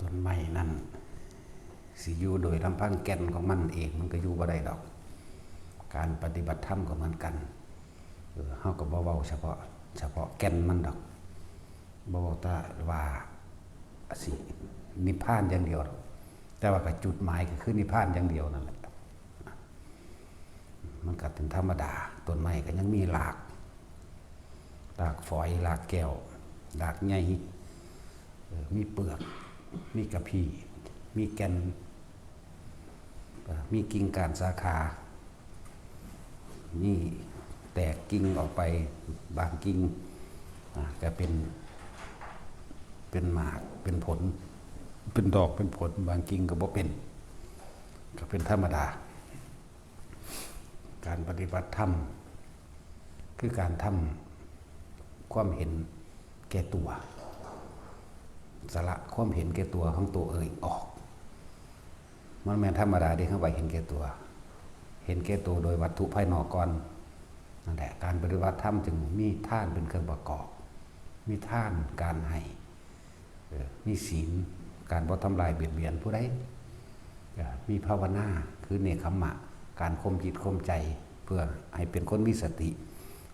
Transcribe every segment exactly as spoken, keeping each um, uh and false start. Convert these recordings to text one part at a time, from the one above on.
ต้นไม้นั่นสิอยู่โดยลำพังแก่นของมันเองมันก็อยู่บ่ได้ดอก การปฏิบัติธรรมก็เหมือนกัน เออ เฮาก็บ่เว้าเฉพาะ เฉพาะแก่นมันดอก บ่เว้าแต่ว่าสินิพพานอย่างเดียวดอก แต่ว่าก็จุดหมายก็คือนิพพานอย่างเดียวนั่นแหละ มันก็เป็นธรรมดา ต้นไม้ก็ยังมีราก รากฝอย รากแก้ว รากใหญ่ เอ่อ มีเปลือก มีกะพี้ มีแก่น เอ่อ มีกิ่งก้านสาขา มีแตกกิ่งออกไป บางกิ่ง อ่า ก็เป็น เป็นหมาก เป็นผล เป็นดอก เป็นผล บางกิ่งก็บ่เป็น ก็เป็นธรรมดา การปฏิบัติธรรม คือการทำความเห็นแก่ตัว สละความเห็นแก่ตัวของตัวเองออก มันแม่นธรรมดาเด้ เฮาไปเห็นแก่ตัว เห็นแก่ตัวโดยวัตถุภายนอกก่อน นั่นแหละ การปฏิบัติธรรมจึงมีทานเป็นเครื่องประกอบ มีทาน การให้ เออ มีศีล การบ่ทำลายเบียดเบียนผู้ใด เออ มีภาวนา คือเนกขัมมะ การข่มจิตข่มใจ เพื่อให้เป็นคนมีสติ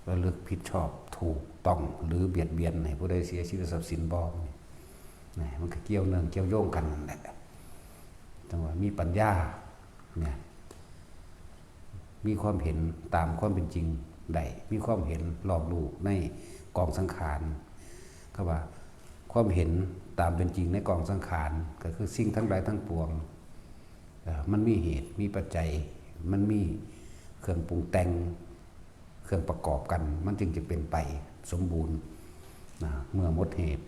ระลึกผิดชอบถูกต้อง หรือเบียดเบียนให้ผู้ใดเสียชีวิตทรัพย์สินบ่ นี่ มันก็เกี่ยวเนื่องเกี่ยวโยงกันนั่นแหละ จั่งว่ามีปัญญา เนี่ย มีความเห็นตามความเป็นจริงได้ มีความเห็นรอบรู้ในกองสังขาร คำว่าความเห็นตามเป็นจริงในกองสังขาร ก็คือสิ่งทั้งหลายทั้งปวง เอ่อ มันมีเหตุ มีปัจจัย มันมีเครื่องปรุงแต่ง เครื่องประกอบกัน มันจึงจะเป็นไปสมบูรณ์นะ เมื่อหมดเหตุ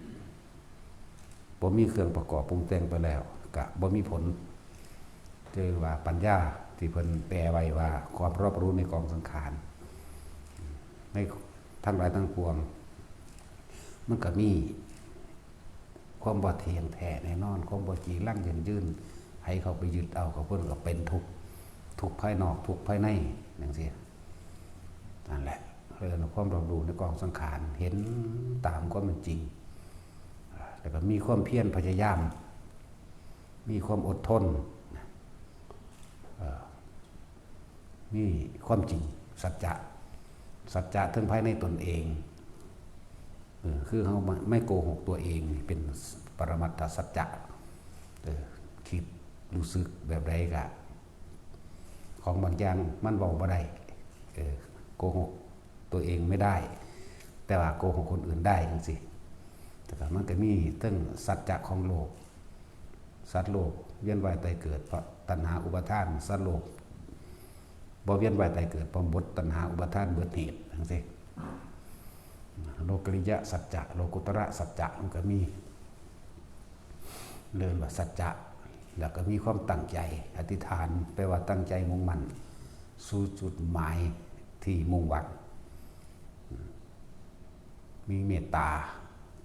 บ่มีเครื่องประกอบปรุงแต่งไปแล้ว ก็บ่มีผล เรียกว่าปัญญาที่เพิ่นแปลไว้ว่าความรอบรู้ในกองสังขาร ในทั้งหลายทั้งปวง มันก็มีความบ่เที่ยงแท้แน่นอน ความบ่จีรังยั่งยืน ไผเข้าไปยึดเอา ก็เพิ่นก็เป็นทุกข์ ทุกข์ภายนอก ทุกข์ภายใน จั่งซี้ นั่นแหละ เรียกว่าความรอบรู้ในกองสังขาร เห็นตามความเป็นจริง แล้วก็มีความเพียรพยายาม มีความอดทน เอ่อ มีความจริง สัจจะ สัจจะเทิงภายในตนเอง เออ คือเฮาไม่ ไม่โกหกตัวเอง เป็นปรมัตถสัจจะ เออ คิดรู้สึกแบบใดก็ ของบางอย่างมันเว้าบ่ได้ เออ โกหกตัวเองไม่ได้ แต่ว่าโกหกคนอื่นได้จั่งซี้ แต่ก็มันก็มีเทิงสัจจะของโลก สัตว์โลกเวียนว่ายตายเกิดเพราะตัณหาอุปาทาน สัตว์โลกบ่เวียนว่ายตายเกิดเพราะหมดตัณหาอุปาทานเบิดเหตุจั่งซี้ โลกิยะสัจจะ โลกุตระสัจจะมันก็มี เรียกว่าสัจจะ แล้วก็มีความตั้งใจ อธิษฐาน แปลว่าตั้งใจมุ่งมั่น สู่จุดหมายที่มุ่งหวัง มีเมตตา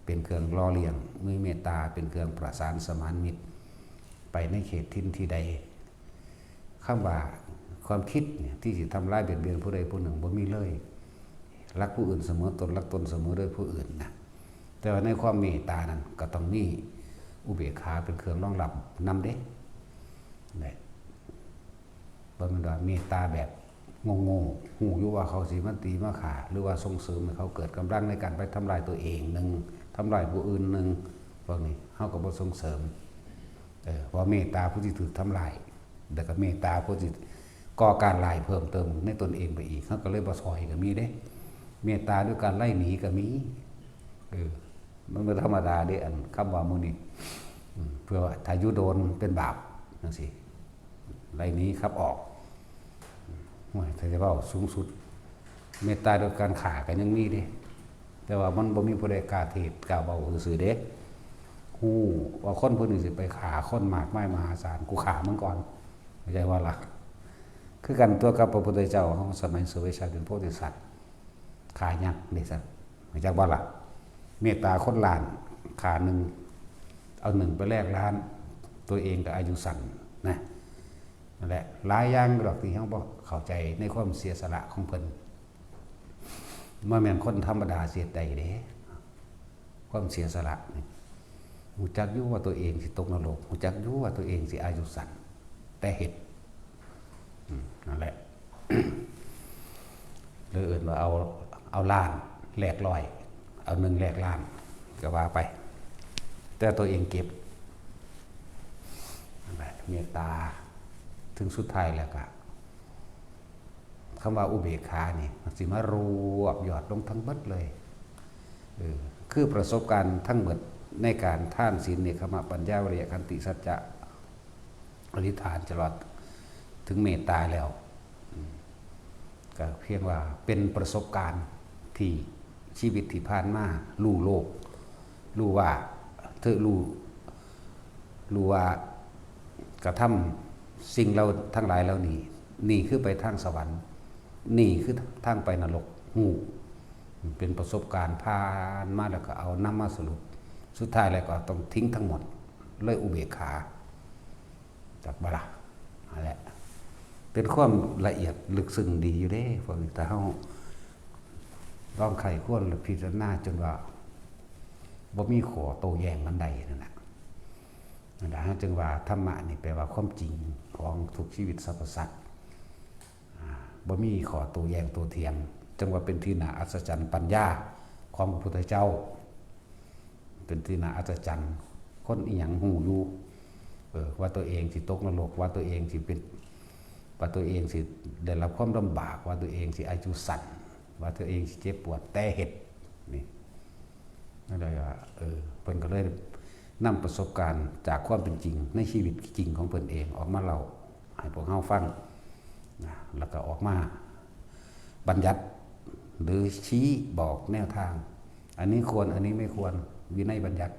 เป็นเครื่องหล่อเลี้ยง มีเมตตาเป็นเครื่องประสานสมานมิตร ไปในเขตถิ่นที่ใด คำว่าความคิดเนี่ยที่สิทำร้ายเบียดเบียนผู้ใดผู้หนึ่งบ่มีเลย รักผู้อื่นเสมอตน รักตนเสมอด้วยผู้อื่นนะ แต่ว่าในความเมตตานั้นก็ต้องมีอุเบกขาเป็นเครื่องรองรับนำเด้ เนี่ย บ่แม่นว่าเมตตาแบบโง่ๆ ฮู้อยู่ว่าเขาสิมาตีมาฆ่า หรือว่าส่งเสริมให้เขาเกิดกำลังในการไปทำลายตัวเองหนึ่ง ทำลายผู้อื่นหนึ่ง พวกนี้เฮาก็บ่ส่งเสริม เออ เพราะเมตตาผู้ที่ถูกทำลาย แล้วก็เมตตาผู้ที่ก่อการร้ายเพิ่มเติมในตนเองไปอีก เฮาก็เลยบ่ซอยก็มีเด้ เมตตาด้วยการไล่หนีก็มี เออ มันบ่ธรรมดาเด้ อันคำว่ามื้อนี้ อืม เพื่อว่าถ้าอยู่โดนเป็นบาปจั่งซี้ ไล่หนีขับออก โอ้ย ถ้าจะเว้าสูงสุด เมตตาโดยการฆ่าก็ยังมีเด้ แต่ว่ามันบ่มีผู้ใดกล้าเทศน์กล้าเว้าซื่อๆเด้ ฮู้ว่าคนผู้นี้สิไปฆ่าคนมากมายมหาศาล กูฆ่ามึงก่อน เข้าใจบ่ล่ะ คือกันตัวกับพระพุทธเจ้าเฮาสมัยเสวยชาติเป็นโพธิสัตว์ ฆ่ายักษ์เด้ซั่น รู้จักบ่ล่ะ เมตตาคนล้าน ฆ่าหนึ่ง เอาหนึ่งไปแลกล้าน ตัวเองก็อายุสั้นนะ นั่นแหละ หลายอย่างดอกที่เฮาบ่เข้าใจในความเสียสละของเพิ่น บ่แม่นคนธรรมดาสิเฮ็ดได้เด้ ความเสียสละนี่ ฮู้จักอยู่ว่าตัวเองสิตกนรก ฮู้จักอยู่ว่าตัวเองสิอายุสั้น แต่เฮ็ด อืม นั่นแหละ หรือเอิ้นว่าเอา เอาล้านแลกร้อย เอาหนึ่งแลกล้าน ก็ว่าไป แต่ตัวเองเก็บ นั่นแหละ เมตตา ถึงสุดท้ายแล้วก็ คำว่าอุเบกขานี่ มันสิมารวบยอดลงทั้งเบิดเลย เออ คือประสบการณ์ทั้งหมดในการทานศีล เนกขัมมะ ปัญญา วิริยะ ขันติ สัจจะ อธิษฐาน ตลอดถึงเมตตาแล้ว อืม ก็เพียงว่าเป็นประสบการณ์ที่ชีวิตที่ผ่านมา รู้โลก รู้ว่า เธอรู้ รู้ว่ากระทำสิ่งเหล่า ทั้งหลายเหล่านี้ นี่คือไปทางสวรรค์ นี่คือทางไปนรก ฮู้ เป็นประสบการณ์ผ่านมาแล้วก็เอานำมาสรุป สุดท้ายแล้วก็ต้องทิ้งทั้งหมด เลยอุเบกขา จักบ่ล่ะ นั่นแหละ เป็นความละเอียดลึกซึ้งดีอยู่เด้ พวกนี้ ถ้าเฮาลองใคร่ครวญและพิจารณาจนว่า บ่มีข้อโต้แย้งกันได้นั่นน่ะ นั่นล่ะ เฮาจึงว่าธรรมะนี่แปลว่าความจริงของทุกชีวิตสรรพสัตว์ อ่า บ่มีข้อโต้แย้งโต้เถียง จึงว่าเป็นที่น่าอัศจรรย์ปัญญาของพระพุทธเจ้า เป็นที่น่าอัศจรรย์ คนอีหยังฮู้อยู่ เออ ว่าตัวเองสิตกนรก ว่าตัวเองสิเป็น ว่าตัวเองสิได้รับความลำบาก ว่าตัวเองสิอายุสั้น ว่าตัวเองสิเจ็บปวด แต่เฮ็ด นี่ นั่นเลยว่า เออ เพิ่นก็เลยนำประสบการณ์จากความเป็นจริงในชีวิตจริงของเพิ่นเองออกมาเล่าให้พวกเฮาฟังนะ แล้วก็ออกมาบัญญัติ หรือชี้บอกแนวทาง อันนี้ควร อันนี้ไม่ควร วินัยบัญญัติ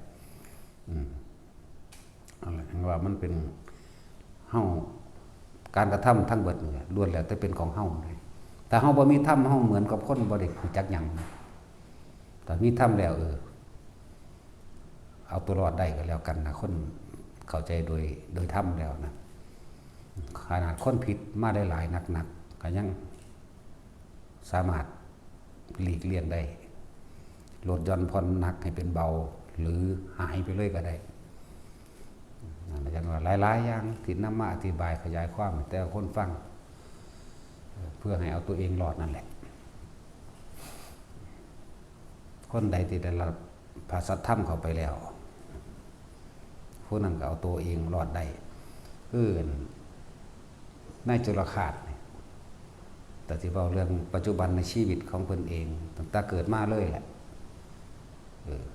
อืม นั่นแหละ ว่ามันเป็น เฮา การกระทำทั้งเบิดนี่ล้วนแล้วแต่เป็นของเฮาเลย ถ้าเฮาบ่มีธรรม เฮาเหมือนกับคนบ่ได้รู้จักหยัง ถ้ามีธรรมแล้ว เออ เอาตัวรอดได้ก็แล้วกันนะ คนเข้าใจโดย โดยธรรมแล้วนะ ขนาดคนผิดมาหลายๆ นักๆ ก็ยังสามารถหลีกเลี่ยงได้ ลดหย่อนผ่อนหนักให้เป็นเบา หรือหายไปเลยก็ได้ นั่นแหละ จังว่าหลายๆ อย่างที่นำมาอธิบายขยายความให้แต่ละคนฟัง เพื่อให้เอาตัวเองรอดนั่นแหละ คนใดที่ได้รับพระสัทธรรมเข้าไปแล้ว ผู้นั้นก็เอาตัวเองรอดได้ คือในจุลคาสนี่ แต่ที่เว้าเรื่องปัจจุบันในชีวิตของเพิ่นเอง ตั้งแต่เกิดมาเลยแหละ เออ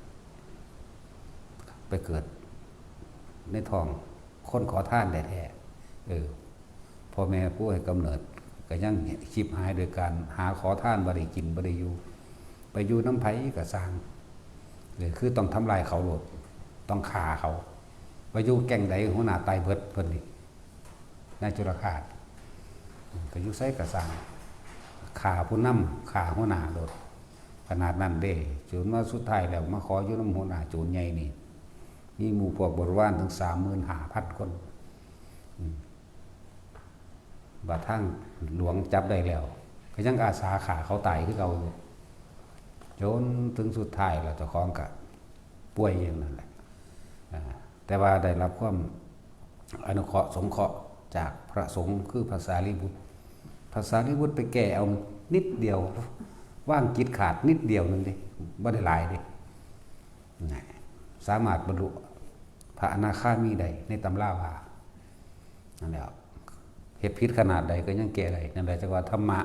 ไปเกิดในท้องคนขอทานแท้ๆ เออ พ่อแม่ผู้ให้กำเนิดก็ยังชิบหายโดยการหาขอทาน บ่ได้กิน บ่ได้อยู่ ไปอยู่นำไผก็ซ่าง เออ คือต้องทำลายเขาโลด ต้องฆ่าเขา ไปอยู่แก๊งใดหัวหน้าตายเบิด เพิ่นนี่ นายจุลคาส ก็อยู่ไสก็ซ่าง ฆ่าผู้นำ ฆ่าหัวหน้าโลด ขนาดนั้นเด้ จนว่าสุดท้ายแล้วมาขออยู่นำหัวหน้าโจรใหญ่นี่ มีหมู่พวกบริวารถึงสามหมื่นห้าพันคน อืม บาดทางหลวงจับได้แล้ว ก็ยังอาสาฆ่าเขาตายคือเก่าอยู่ จนถึงสุดท้ายแล้วเจ้าของก็ป่วยอย่างนั้นแหละ อ่า แต่ว่าได้รับความอนุเคราะห์สงเคราะห์จากพระสงฆ์คือพระสารีบุตร พระสารีบุตรไปแก้เอานิดเดียว ว่างจิตขาดนิดเดียวหนึ่งเด้ บ่ได้หลายเด้ นะ สามารถบรรลุพระอนาคามีได้ในตำราว่า นั่นแหละ เฮ็ดผิดขนาดใดก็ยังแก้ได้ นั่นแหละจังว่าธรรมะ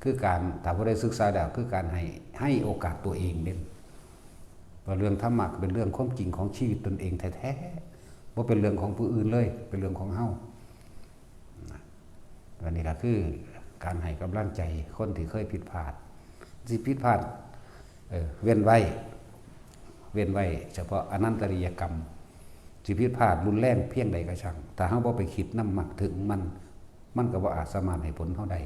คือการ ถ้าผู้ใดศึกษาแล้ว คือการให้ ให้โอกาสตัวเองเด้ ว่าเรื่องธรรมะเป็นเรื่องความจริงของชีวิตตนเองแท้ๆ บ่เป็นเรื่องของผู้อื่นเลย เป็นเรื่องของเฮา นะ อันนี้ก็คือการให้กำลังใจคนที่เคยผิดพลาด สิผิดพลาด เออ เว้นไว้ เว้นไว้เฉพาะอนันตริยกรรม สิผิดพลาดรุนแรงเพียงใดก็ช่าง ถ้าเฮาบ่ไปคิดนำมันถึงมัน มันก็บ่อาจสามารถให้ผลเฮาได้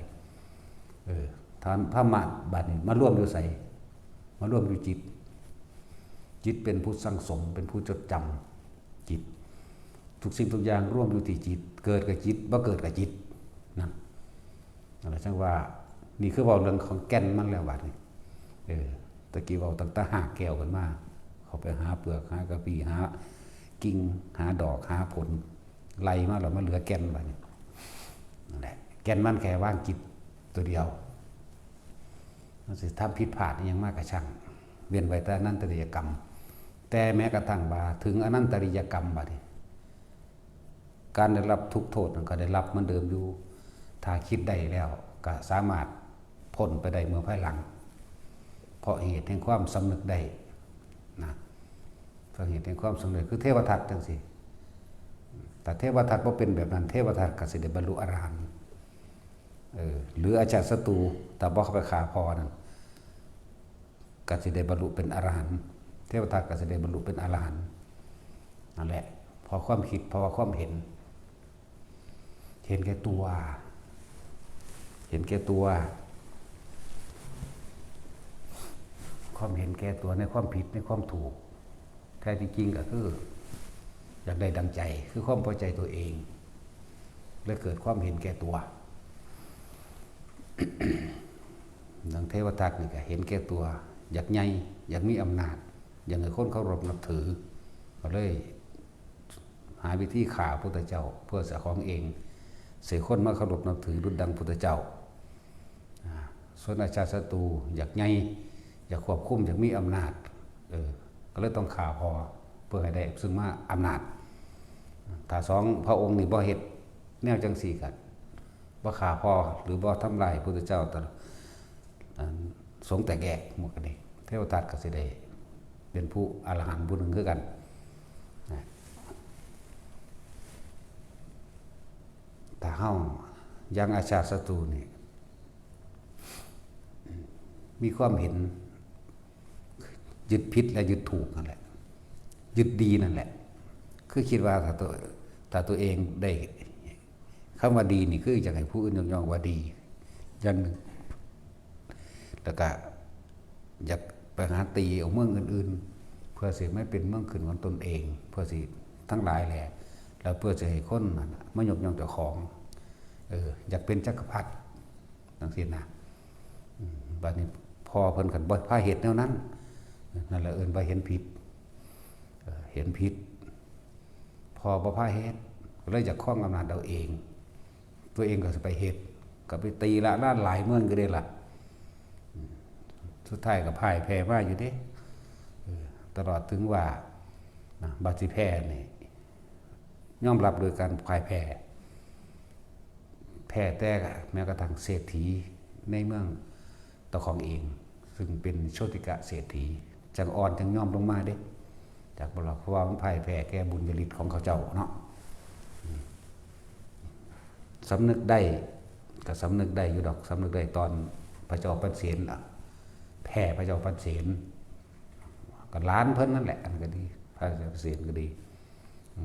เออ ธรรม ธรรมะบัดนี้มารวมอยู่ไส มารวมอยู่จิต จิตเป็นผู้สั่งสม เป็นผู้จดจำ จิต ทุกสิ่งทุกอย่างรวมอยู่ที่จิต เกิดกับจิต บ่เกิดกับจิต นั่น นั่นแหละจังว่า นี่คือเว้าเรื่องของแก่นมันแล้วบัดนี้ เออ ตะกี้เว้าตั้งแต่หากแก้วขึ้นมา เขาไปหาเปลือก หากะพี้ หา กิ่ง หาดอก หาผล ไล่มาแล้วมาเหลือแก่นบัดนี้ นั่นแหละ แก่นมันแค่วางจิตตัวเดียว มันสิทำผิดพลาดอิหยังมากระช่าง เว้นไว้แต่อนันตริยกรรม แต่แม้กระทั่งว่าถึงอนันตริยกรรมบัดนี้ การได้รับทุกข์โทษมันก็ได้รับเหมือนเดิมอยู่ ถ้าคิดได้แล้วก็สามารถพ้นไปได้เมื่อภายหลัง เพราะเหตุแห่งความสำนึกได้นะ เพราะเหตุแห่งความสำนึกคือเทวทัตจังซี่ แต่เทวทัตบ่เป็นแบบนั้น เทวทัตก็สิได้บรรลุอรหันต์ เออ หรืออาชาติศัตรู ถ้าบ่เข้าไปฆ่าพ่อนั่น ก็สิได้บรรลุเป็นอรหันต์ เทวทัตก็สิได้บรรลุเป็นอรหันต์ นั่นแหละ เพราะความคิด เพราะว่าความเห็น เห็นแก่ตัว เห็นแก่ตัว ความเห็นแก่ตัวในความผิดในความถูก แท้ที่จริงก็คือ อยากได้ดังใจ คือความพอใจตัวเอง และเกิดความเห็นแก่ตัว ดังเทวทัตนี่ก็เห็นแก่ตัว อยากใหญ่ อยากมีอำนาจ อยากให้คนเคารพนับถือ ก็เลยหาวิธีฆ่าพุทธเจ้า เพื่อเสียของเอง เสียคนมาเคารพนับถือดุจดังพุทธเจ้า อ่า ส่วนอาชาติศัตรูอยากใหญ่ อยากควบคุม อยากมีอำนาจ เออ ก็เลยต้องฆ่าพ่อ เพื่อให้ได้ซึ่งมาอำนาจ ถ้าสองพระองค์นี่บ่เฮ็ดแนวจังซี่ก็บ่ฆ่าพ่อ หรือบ่ทำลายพุทธเจ้า แต่ อัน สงฆ์แตกแยกหมดกันนี่ เทวทัตก็สิได้เป็นผู้อรหันต์ผู้หนึ่งคือกันนะ ถ้าเฮายังอาชาติศัตรูนี่ มีความเห็นยึดผิดและยึดถูกนั่นแหละ ยึดดีนั่นแหละ คือคิดว่าถ้าตัว ถ้าตัวเองได้ คำว่าดีนี่คืออยากให้ผู้อื่นยกย่องว่าดี อย่างหนึ่ง แล้วก็อยากไปหาตีเอาเมืองอื่นๆ เพื่อสิไม่เป็นเมืองขึ้นของตนเอง เพื่อสิทั้งหลายแหละ แล้วเพื่อสิให้คนนั้นน่ะมายกย่องเจ้าของ เออ อยากเป็นจักรพรรดิจังซี่นะ อืม บัดนี้พ่อเพิ่นคันบ่พาเฮ็ดแนวนั้น นั่นแหละเอิ้นว่าเห็นผิด เออ เห็นผิด พ่อบ่พาเฮ็ด ก็เลยอยากครองอำนาจเอาเอง ตัวเองก็สิไปเฮ็ด ก็ไปตีละล้านหลายเมืองก็ได้ละ อืม สุดท้ายก็พ่ายแพ้มาอยู่เด้ เออ ตลอดถึงว่า นะ บัดสิแพ้นี่ ยอมรับโดยการพ่ายแพ้ แพ้แต่แม้กระทั่งเศรษฐีในเมืองตะของเอง ซึ่งเป็นโชติกะเศรษฐี จังอ่อนจังยอมลงมาเด้ จากบ่ล่ะ เพราะว่ามันพ่ายแพ้แก่บุญญาฤทธิ์ของเขาเจ้าเนาะ อืม สำนึกได้ ก็สำนึกได้อยู่ดอก สำนึกได้ตอนพระเจ้าปันเสนล่ะ แพ้พระเจ้าปันเสน ก็หลานเพิ่นนั่นแหละ อันก็ดี พระเจ้าปันเสนก็ดี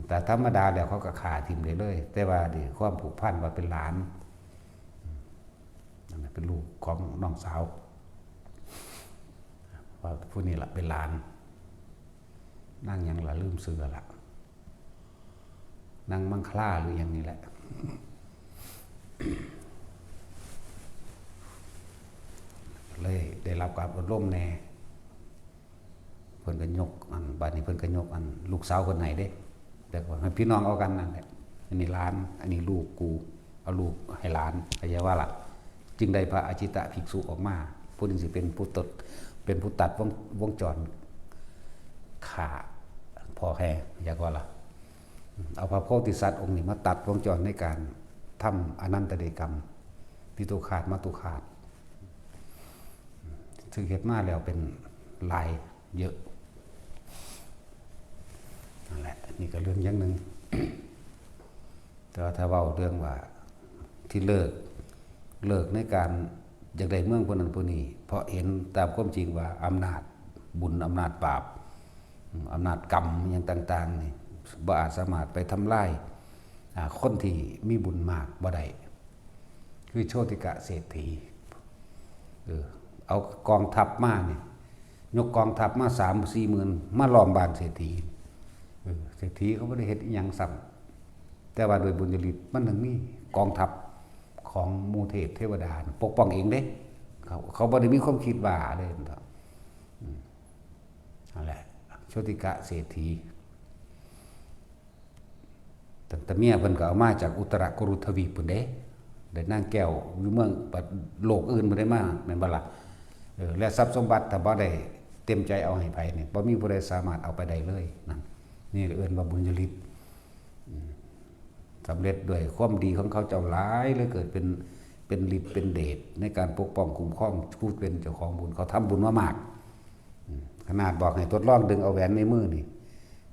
แต่ธรรมดาแล้วเขาก็ฆ่าทิ่มได้เลย แต่ว่าด้วยความผูกพันว่าเป็นหลาน นั่นน่ะเป็นลูกของน้องสาว ว่าผู้นี้ล่ะเป็นหลาน นางหยังล่ะ ลืมชื่อละ นางมังคลาหรือหยังนี่แหละ เลยได้รับการอบรมแหน่ เพิ่นก็ยกอัน บัดนี้เพิ่นก็ยกอันลูกสาวเพิ่นให้เด้ แต่ก็ให้พี่น้องเอากันนั่นแหละ อันนี้หลาน อันนี้ลูกกู เอาลูกให้หลาน เข้าใจว่าล่ะ จึงได้พระอาจิตตภิกษุออกมา ผู้หนึ่งสิเป็นผู้ตัด เป็นผู้ตัดวง วงจรฆ่าพ่อแพ้ อยากว่าล่ะ เอาพระโพธิสัตว์องค์นี้มาตัดวงจรในการทำอนันตริยกรรม ปิตุฆาต มัตตุฆาต ซึ่งเฮ็ดมาแล้วเป็นหลายเยอะ นั่นแหละ นี่ก็เรื่องอย่างหนึ่ง แต่ว่าถ้าเว้าเรื่องว่าที่เลิก เลิกในการอยากได้เมืองผู้นั้นผู้นี้ เพราะเห็นตามความจริงว่าอำนาจบุญ อำนาจบาป อืม อำนาจกรรมอิหยังต่างๆ นี่ บ่อาจสามารถไปทำลาย อ่า คนที่มีบุญมากบ่ได้ คือโชติกะเศรษฐี เออ เอากองทัพมานี่ ยกกองทัพมาสามสี่หมื่น มาล้อมบ้านเศรษฐี เออ เศรษฐีเขาบ่ได้เฮ็ดอิหยังซ้ำ แต่ว่าโดยบุญญาฤทธิ์มันถึงมีกองทัพของหมู่เทพเทวดาปกป้องเองเด้ เขา เขาบ่ได้มีความคิดว่าเลย อืม นั่นแหละ โชติกะเศรษฐี แต่เมียเพิ่นก็เอามาจากอุตรกุรุทวีปพุ้นเด้ ได้นางแก้วอยู่เมืองโลกอื่นบ่ได้มา แม่นบ่ล่ะ เออ และทรัพย์สมบัติถ้าบ่ได้เต็มใจเอาให้ไผนี่ บ่มีผู้ใดสามารถเอาไปได้เลยนั่น นี่เอิ้นว่าบุญญาฤทธิ์ อืม สำเร็จด้วยความดีของเขาเจ้าหลายเหลือเกิน เป็น เป็นฤทธิ์เป็นเดชในการปกป้องคุ้มครองผู้เป็นเจ้าของบุญ เขาทำบุญมามาก อืม ขนาดบอกให้ทดลองดึงเอาแหวนในมือนี่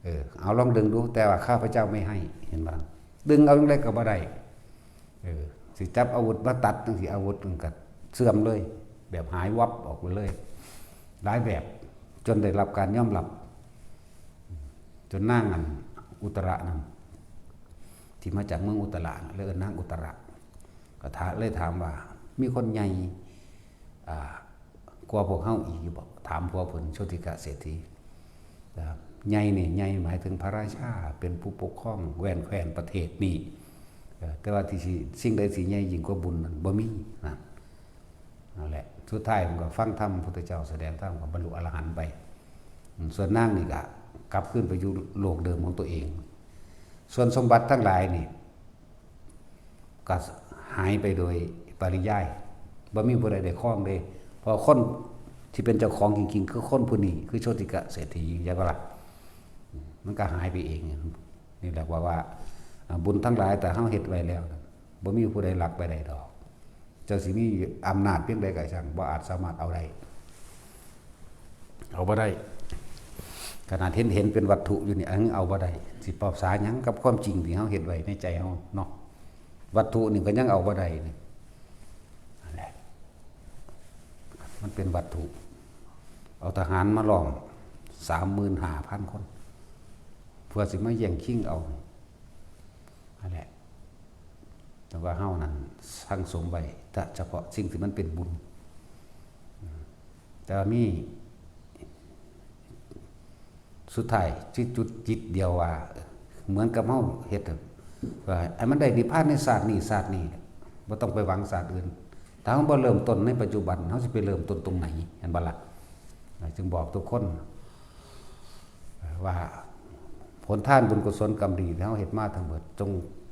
เออ เอาลองดึงดู แต่ว่าข้าพเจ้าไม่ให้ เห็นบ่ ดึงเอาจั่งใดก็บ่ได้ เออ สิจับอาวุธมาตัดจั่งซี้ อาวุธมันก็เสื่อมเลย แบบหายวับออกไปเลย หลายแบบ จนได้รับการยอมรับ จนนางอันอุตระนั่น ที่มาจากเมืองอุตระน่ะ เลยเอิ้นนางอุตระ ก็ถาม เลยถามว่า มีคนใหญ่ อ่า กว่าพวกเฮาอีกอยู่บ่ ถามผัวเพิ่น โชติกะเศรษฐี นะครับ ใหญ่นี่ ใหญ่หมายถึงพระราชา เป็นผู้ปกครองแว่นแคว้นประเทศนี้ เอ่อ แต่ว่าที่สิ สิ่งใดสิใหญ่ยิ่งกว่าบุญนั้นบ่มีนะ นั่นแหละ สุดท้ายมันก็ฟังธรรมพุทธเจ้าแสดงธรรมก็บรรลุอรหันต์ไป อืม ส่วนนางนี่ก็กลับคืนไปอยู่โลกเดิมของตัวเอง ส่วนสมบัติทั้งหลายนี่ ก็หายไปโดยปริยาย บ่มีผู้ใดได้ครองเด้ เพราะคนที่เป็นเจ้าของจริงๆ คือคนผู้นี้ คือโชติกะเศรษฐี ใช่ปะล่ะ มันก็หายไปเอง นี่แหละว่า ว่า อ่า บุญทั้งหลายแต่เฮาเฮ็ดไว้แล้ว บ่มีผู้ใดลักไปได้ดอก เจ้าสิมีอำนาจเพียงใดก็ช่าง บ่อาจสามารถเอาได้ เอาบ่ได้ ขนาดเห็น เห็นเป็นวัตถุอยู่นี่ อันนี้เอาบ่ได้ สิปรับสาหยังกับความจริงที่เฮาเฮ็ดไว้ในใจเฮาเนาะ วัตถุนี่ก็ยังเอาบ่ได้นี่ นั่นแหละ มันเป็นวัตถุ เอาทหารมาล้อม สามหมื่นห้าพันคน เพื่อสิมาแย่งชิงเอา นั่นแหละ แต่ว่าเฮานั้นสั่งสมไว้ แต่เฉพาะสิ่งที่มันเป็นบุญ แต่ว่ามี สุดท้ายที่จุดจิตเดียวว่า เหมือนกับเฮาเฮ็ดอะ ว่าให้มันได้นิพพานในชาตินี้ ชาตินี้ บ่ต้องไปหวังชาติอื่น ถ้าเฮาบ่เริ่มต้นในปัจจุบัน เฮาสิไปเริ่มต้นตรงไหน เห็นบ่ล่ะ จึงบอกทุกคน ว่าผลทานบุญกุศลกรรมดีที่เฮาเฮ็ดมาทั้งหมด จง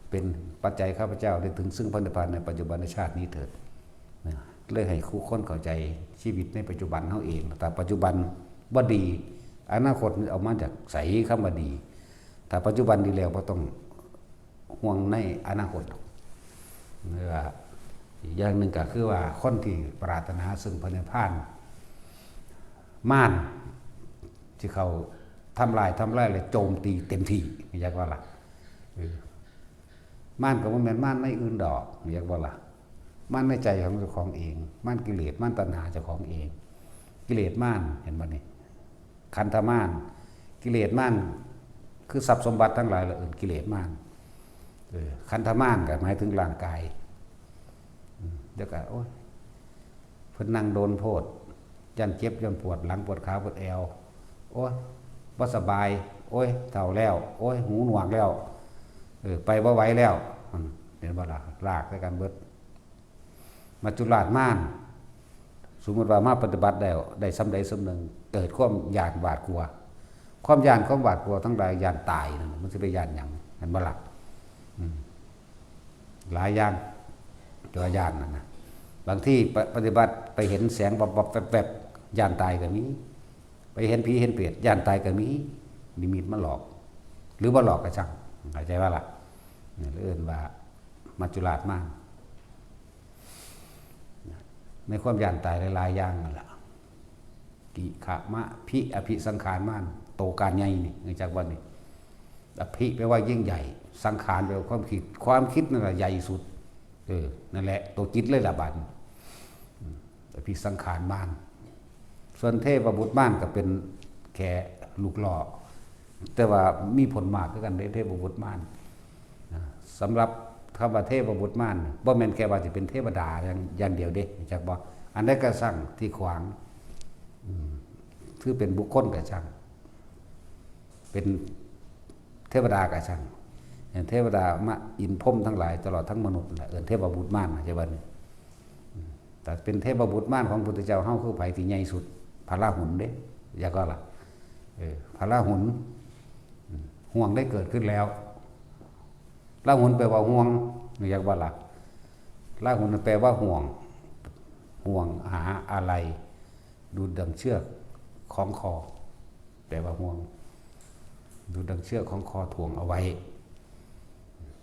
เป็นปัจจัยข้าพเจ้าได้ถึงซึ่งพระนิพพานในปัจจุบันชาตินี้เถิด นะ เลยให้คู่คนเข้าใจชีวิตในปัจจุบันเฮาเอง ถ้าปัจจุบันบ่ดี อนาคตเอามาจากไส คำว่าดี ถ้าปัจจุบันดีแล้วบ่ต้องห่วงในอนาคตดอก หรือว่าอีกอย่างหนึ่งก็คือว่าคนที่ปรารถนาซึ่งพระนิพพาน มารที่เขาทำลาย ทำลายและโจมตีเต็มที่ อยากว่าล่ะ เออ มารก็บ่แม่นมารในอื่นดอก อยากว่าล่ะ มารในใจของเจ้าของเอง มารกิเลส มารตัณหาเจ้าของเอง กิเลสมาร เห็นบ่นี่ ขันธมาร กิเลสมาร คือทรัพย์สมบัติทั้งหลายละเอิ้นกิเลสมาร เออ ขันธมารก็หมายถึงร่างกาย อืม เดี๋ยวก็ โอ๊ย เพิ่นนั่งโดนโพด ย่านเจ็บ ย่านปวดหลัง ปวดขา ปวดแอว โอ๊ย บ่สบาย โอ๊ย เฒ่าแล้ว โอ๊ย หูหนวกแล้ว เออ ไปบ่ไหวแล้ว อืม เห็นบ่ล่ะ ลากใส่กันเบิด มัจจุราชมาร สมมุติว่ามาปฏิบัติแล้ว ได้ส่ำใดส่ำหนึ่ง เกิดความย้านหวาดกลัว ความย้านความหวาดกลัวทั้งหลาย ย้านตายนั่นน่ะ มันสิไปย้านหยัง เห็นบ่ล่ะ อืม หลายอย่าง ตัวย้านนั่นน่ะ บางทีปะ ปฏิบัติไปเห็นแสงวับๆ แวบๆ ย้านตายก็มี ไปเห็นผีเห็นเปรต ย้านตายก็มี นิมิตมาหลอก หรือบ่หลอกก็ช่าง เข้าใจบ่ล่ะ นี่เอิ้นว่ามัจจุราชมาร ในความย้านตายหลายๆ อย่างนั่นล่ะ กิขะมะ ภิ อภิสังขารมาร โตการใหญ่นี่ รู้จักบ่นี่ อภิแปลว่ายิ่งใหญ่ สังขารแปลว่าความคิด ความคิดนั่นแหละใหญ่สุด เออ นั่นแหละ ตัวจิตเลยล่ะบัดนี้ อืม อภิสังขารมาร ส่วนเทพบุตรมารก็เป็นแค่ลูกหล่อ แต่ว่ามีผลมากคือกันเด้ เทพบุตรมาร นะ สำหรับคำว่าเทพบุตรมาร บ่แม่นแค่ว่าสิเป็นเทวดาอย่าง อย่างเดียวเด้ รู้จักบ่ อันใดก็ช่างที่ขวาง อืม ถือเป็นบุคคลก็ช่าง เป็นเทวดาก็ช่าง อย่างเทวดามาอินทร์พรหมทั้งหลาย ตลอดทั้งมนุษย์นั่นแหละ เอิ้นเทพบุตรมาร เข้าใจบ่นี่ อืม แต่เป็นเทพบุตรมารของพุทธเจ้าเฮาคือไผที่ใหญ่สุด พระราหุลเด้ อยากว่าล่ะ เออ พระราหุล อืม ห่วงได้เกิดขึ้นแล้ว ลาหุนแปลว่าห่วง รู้จักบ่ล่ะ ลาหุนแปลว่าห่วง ห่วงหาอะไร ดูดดั่งเชือกของคอ แปลว่าห่วง ดูดดั่งเชือกของคอถ่วงเอาไว้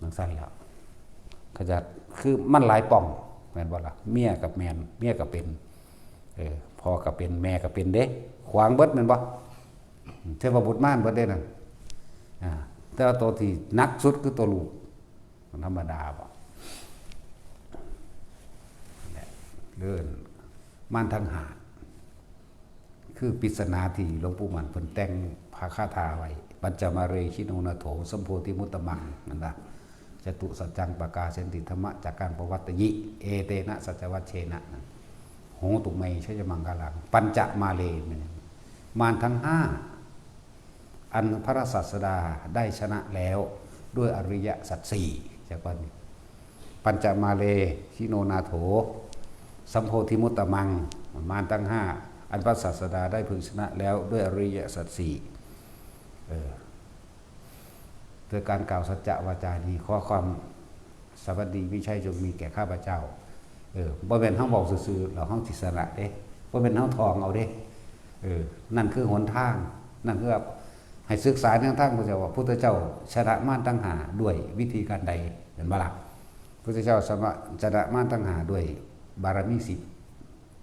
จั่งซั่นล่ะ เขาจะ คือมันหลายป่อง แม่นบ่ล่ะ เมียกับแม่น เมียก็เป็น เออ พ่อก็เป็น แม่ก็เป็นเด้ ขวางเบิดแม่นบ่ เทพบุตรม่านเบิดเด้นั่น อ่า แต่ว่าตัวที่หนักสุดคือตัวลูก มันธรรมดาบ่ เนี่ย เรื่องม่านทั้งห้า คือปริศนาที่หลวงปู่มั่นเพิ่นแต่งพระคาถาไว้ ปัญจมาเร ชิโนนาโถ สัมโพธิมุตตมัง นั่นล่ะ จตุสัจจัง ปกาเสนติ ธรรมจักกัง ปวัตตยิ เอเตนะ สัจจวัชเชนะ นั่น โหตุเม ชยมังคลัง ปัญจมาเร ม่านทั้งห้า อันพระศาสดาได้ชนะแล้วด้วยอริยสัจสี่ จากวัน ปัญจมาเร ชิโนนาโถ สัมโพธิมุตตมัง ม่านทั้งห้า อันพระศาสดาได้พึงชนะแล้วด้วยอริยสัจสี่ เออ ด้วยการกล่าวสัจจะวาจาดี ขอความสวัสดีมิใช่จงมีแก่ข้าพเจ้า เออ บ่แม่นเฮาเว้าซื่อๆ แล้วเฮาสิชนะเด้ บ่แม่นเฮาท่องเอาเด้ เออ นั่นคือหนทาง นั่นคือ ให้ศึกษาแนวทางพระเจ้าว่า พุทธเจ้าชนะม่านทั้งห้าด้วยวิธีการใด เห็นบ่ล่ะ พุทธเจ้าสามารถชนะม่านทั้งห้าด้วยบารมีสิบ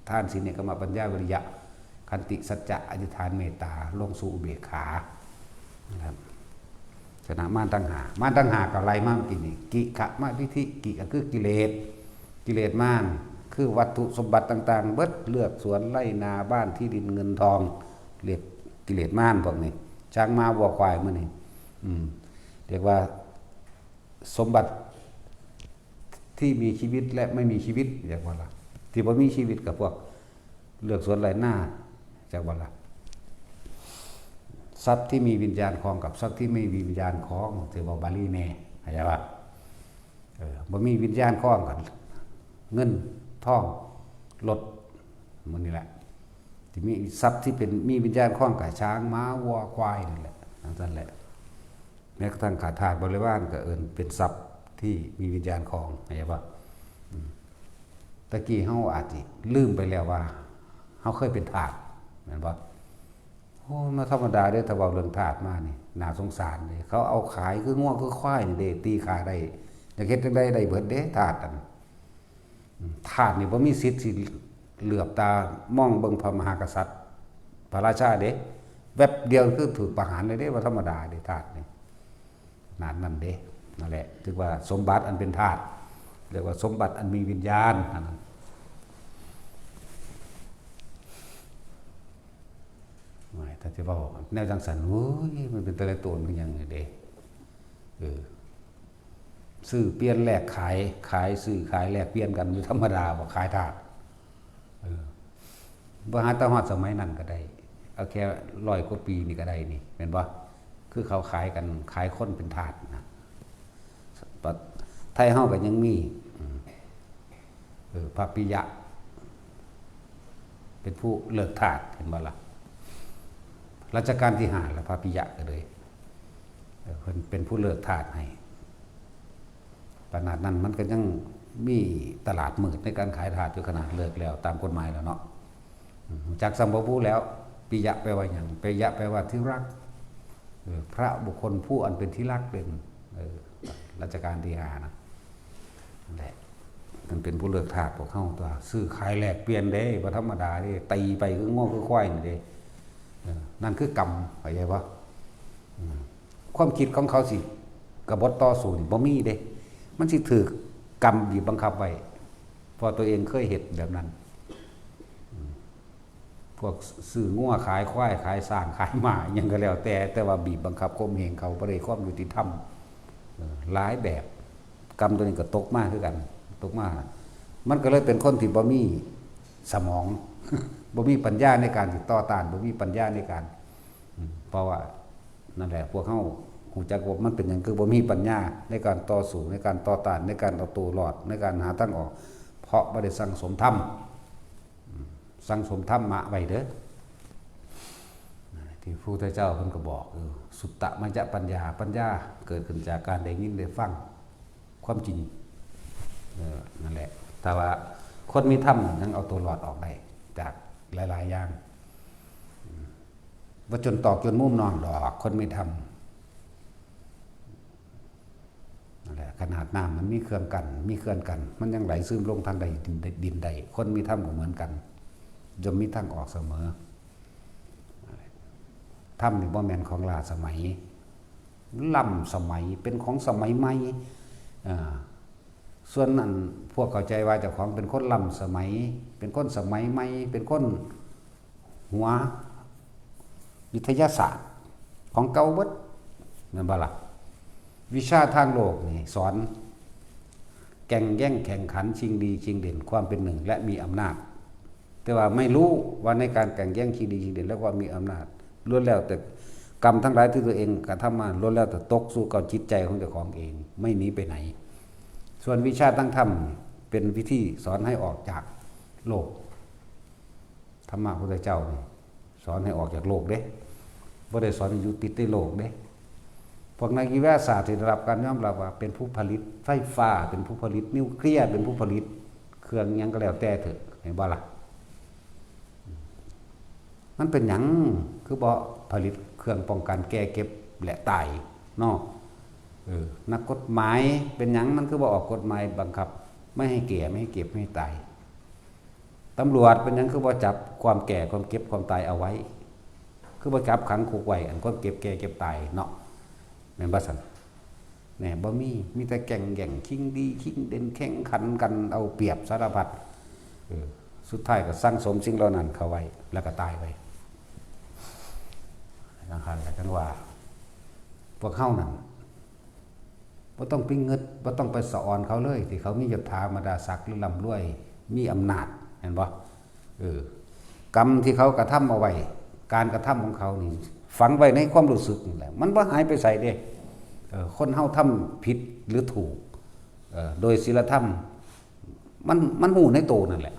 ทาน ศีล เนกขัมมะ ปัญญา วิริยะ ขันติ สัจจะ อธิษฐาน เมตตา ลงสู่อุเบกขา นะครับ ชนะม่านทั้งห้า ม่านทั้งห้าก็ไล่มาเมื่อกี้นี่ กิขมะทิฏฐิ กิก็คือกิเลส กิเลสม่าน คือวัตถุสมบัติต่างๆ เบิด เฮือนสวนไร่นา บ้านที่ดิน เงินทอง เรียกกิเลสม่านพวกนี้ ช้างม้าวัวควายมื้อนี้ อืม เรียกว่าสมบัติที่มีชีวิตและไม่มีชีวิต เรียกว่าล่ะ ที่บ่มีชีวิตก็พวกเฮือนสวนไร่นา จักบ่ล่ะ ทรัพย์ที่มีวิญญาณครองกับทรัพย์ที่ไม่มีวิญญาณครอง ที่เว้าบาลีแน่ เข้าใจบ่ เออ บ่มีวิญญาณครองกัน เงิน ทอง รถ หมู่นี้แหละ ที่มีทรัพย์ที่เป็น มีวิญญาณครองก็ช้าง ม้า วัว ควาย นี่แหละ จั่งซั่นแหละ แม้กระทั่งข้าทาสบริวารก็เอิ้นเป็นทรัพย์ที่มีวิญญาณครอง เข้าใจบ่ อืม ตะกี้เฮาอาจสิลืมไปแล้วว่า เฮาเคยเป็นทาส แม่นบ่ โอ้ มาธรรมดาเด้ ถ้าเว้าเรื่องทาสมานี่ น่าสงสารเด้ เขาเอาขายคืองัวคือควายนี่เด้ ตีค่าได้ อยากเฮ็ดจั่งใดได้เบิดเด้ ทาสนั่น อืม ทาสนี่บ่มีสิทธิ์สิเหลือบตามองเบิ่งพระมหากษัตริย์ พระราชาเด้ แวบเดียวคือถูกประหารเลยเด้ บ่ธรรมดาเด้ ทาสนี่ ขนาดนั้นเด้ นั่นแหละ ถือว่าสมบัติอันเป็นทาส เรียกว่าสมบัติอันมีวิญญาณ อันนั้น โอ้ย ถ้าสิเว้าแนวจั่งซั้น โอ้ย มันเป็นตะไลโตนคือหยังนี่เด้ เออ ซื้อเปลี่ยนแลกขาย ขายซื้อขายแลกเปลี่ยนกันอยู่ธรรมดาบ่ ขายทาส เออ บ่หาแต่ฮอดสมัยนั้นก็ได้ เอาแค่ร้อยกว่าปีนี่ก็ได้นี่ แม่นบ่ คือเขาขายกัน ขายคนเป็นทาสนะ ไทยเฮาก็ยังมี อืม เออ พระปิยะ เป็นผู้เลิกทาส เห็นบ่ล่ะ รัชกาลที่ห้าแล้ว พระปิยะก็เลย เออ เพิ่นเป็นผู้เลิกทาสให้ ขนาดนั้นมันก็ยังมีตลาดมืดในการขายทาสอยู่ ขนาดเลิกแล้วตามกฎหมายแล้วเนาะ อืม จักสำบ่บูแล้ว ปิยะแปลว่าหยัง ปิยะแปลว่าที่รัก เออ พระบุคคลผู้อันเป็นที่รักเด้ เออ รัชกาลที่ห้านะ นั่นแหละ มันเป็นผู้เลิกทาสพวกเฮาตั๊ว ซื้อขายแลกเปลี่ยนเด้ บ่ธรรมดาเด้ ตีไปคืองัวคือควายนี่เด้ เออ นั่นคือกรรม เข้าใจบ่ อืม ความคิดของเขาสิกบฏต่อสู้นี่บ่มีเด้ มันสิถูกกรรมบีบบังคับไว้ เพราะตัวเองเคยเฮ็ดแบบนั้น อืม พวกซื้องัวขายควาย ขายช้างขายม้า อิหยังก็แล้วแต่ แต่ว่าบีบบังคับข่มเหงเขา บ่ได้ความยุติธรรม เออ หลายแบบ กรรมตัวนี้ก็ตกมาคือกัน ตกมา มันก็เลยเป็นคนที่บ่มีสมอง บ่มีปัญญาในการสิต่อต้าน บ่มีปัญญาในการ อืม เพราะว่านั่นแหละ พวกเฮาฮู้จักว่ามันเป็นหยังคือบ่มีปัญญาในการต่อสู้ ในการต่อต้าน ในการเอาตัวรอด ในการหาทางออก เพราะบ่ได้สั่งสมธรรม อืม สั่งสมธรรมะไว้เด้อ ที่พระพุทธเจ้าเพิ่นก็บอกอยู่ สุตตมยปัญญา ปัญญาเกิดขึ้นจากการได้ยินได้ฟัง ความจริง เออ นั่นแหละ แต่ว่าคนมีธรรมยังเอาตัวรอดออกได้ จากหลายๆอย่าง อืม บ่จนตอกจนมุมนอนดอก คนมีธรรม นั่นแหละ ขนาดน้ำมันมีเครื่องกั้น มีเขื่อนกั้น มันยังไหลซึมลงทางใดดินใด ดินใด คนมีธรรมก็เหมือนกัน ย่อมมีทางออกเสมอ ธรรมนี่บ่แม่นของล้าสมัย ล้ำสมัย เป็นของสมัยใหม่ อ่า ส่วนอันพวกเข้าใจว่าเจ้าของเป็นคนล้ำสมัย เป็นคนสมัยใหม่ เป็นคนหัววิทยาศาสตร์ ของเก่าเบิด แม่นบ่ล่ะ? วิชาทางโลกนี่สอนแก่งแย่งแข่งขัน ชิงดีชิงเด่น ความเป็นหนึ่ง และมีอำนาจ แต่ว่าไม่รู้ว่าในการแข่งแย่งชิงดีชิงเด่น และความมีอำนาจ ล้วนแล้วแต่กรรมทั้งหลายที่ตัวเองกระทำมา ล้วนแล้วแต่ตกสู่กับจิตใจของเจ้าของเอง ไม่หนีไปไหน ส่วนวิชาทางธรรมเป็นวิธีสอนให้ออกจากโลก ธรรมะพุทธเจ้านี่สอนให้ออกจากโลกเด้ บ่ได้สอนให้อยู่ติดในโลกเด้ พวกนักวิทยาศาสตร์ที่ได้รับการยอมรับว่าเป็นผู้ผลิตไฟฟ้า เป็นผู้ผลิตนิวเคลียร์ เป็นผู้ผลิตเครื่องหยังก็แล้วแต่เถอะ เห็นบ่ล่ะ? มันเป็นหยังคือบ่ผลิตเครื่องป้องกันแก่เจ็บและตายเนาะ? เออ นักกฎหมายเป็นหยังมันคือบ่ออกกฎหมายบังคับ ไม่ให้แก่ ไม่ให้เจ็บ ไม่ให้ตาย? ตำรวจเป็นหยังคือบ่จับความแก่ ความเจ็บ ความตายเอาไว้? คือบ่จับขังคุกไว้ อันความเจ็บแก่เจ็บตายเนาะ แม่นบ่ซั่น? แหน่ บ่มี มีแต่แข่งแย่งชิงดีชิงเด่น แข่งขันกันเอาเปรียบสารพัด เออ สุดท้ายก็สั่งสมสิ่งเหล่านั้นเข้าไว้ แล้วก็ตายไป จั่งซั่นล่ะ จั่งว่า พวกเฮานั่น บ่ต้องไปเงิด บ่ต้องไปสะออนเขาเลย ที่เขามียศถาบรรดาศักดิ์ หรือร่ำรวย มีอำนาจ เห็นบ่? เออ กรรมที่เขากระทำเอาไว้ การกระทำของเขานี่ ฝังไว้ในความรู้สึกนี่แหละ มันบ่หายไปไสเด้ เออ คนเฮาทำผิดหรือถูก เออ โดยศีลธรรม มัน มันฮู้ในโตนั่นแหละ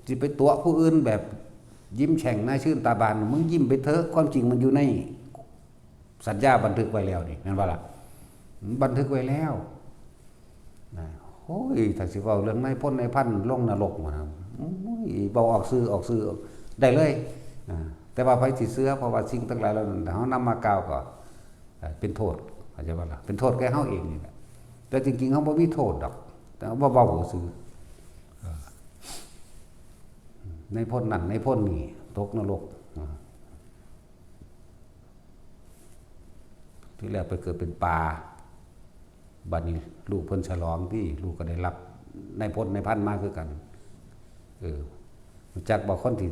สิไปตั๋วผู้อื่นแบบยิ้มแฉ่งหน้าชื่นตาบาน มึงยิ้มไปเถอะ ความจริงมันอยู่ในสัญญาบันทึกไว้แล้วนี่ แม่นบ่ล่ะ? มันบันทึกไว้แล้ว นะ โอ้ย ถ้าสิเว้าเรื่องนายพลนายพันลงนรกมานะ โอ้ย เว้าออกสื่อ ออกสื่อได้เลย อ่า แต่ว่าไผสิเชื่อ เพราะว่าสิ่งทั้งหลายเหล่านั้น เฮานำมากล่าวก็ เอ่อ เป็นโทษ เข้าใจบ่ล่ะ? เป็นโทษแก่เฮาเองนี่แหละ แต่จริงๆ เฮาบ่มีโทษดอก แต่ว่าเว้าซื่อ เออ นายพลนั่นนายพลนี่ ตกนรก อ่า ที่แรกไปเกิดเป็นปลา บัดนี้ลูกเพิ่นฉลองติ ลูกก็ได้รับนายพลนายพันมาคือกัน เออ รู้จักบ่ คนที่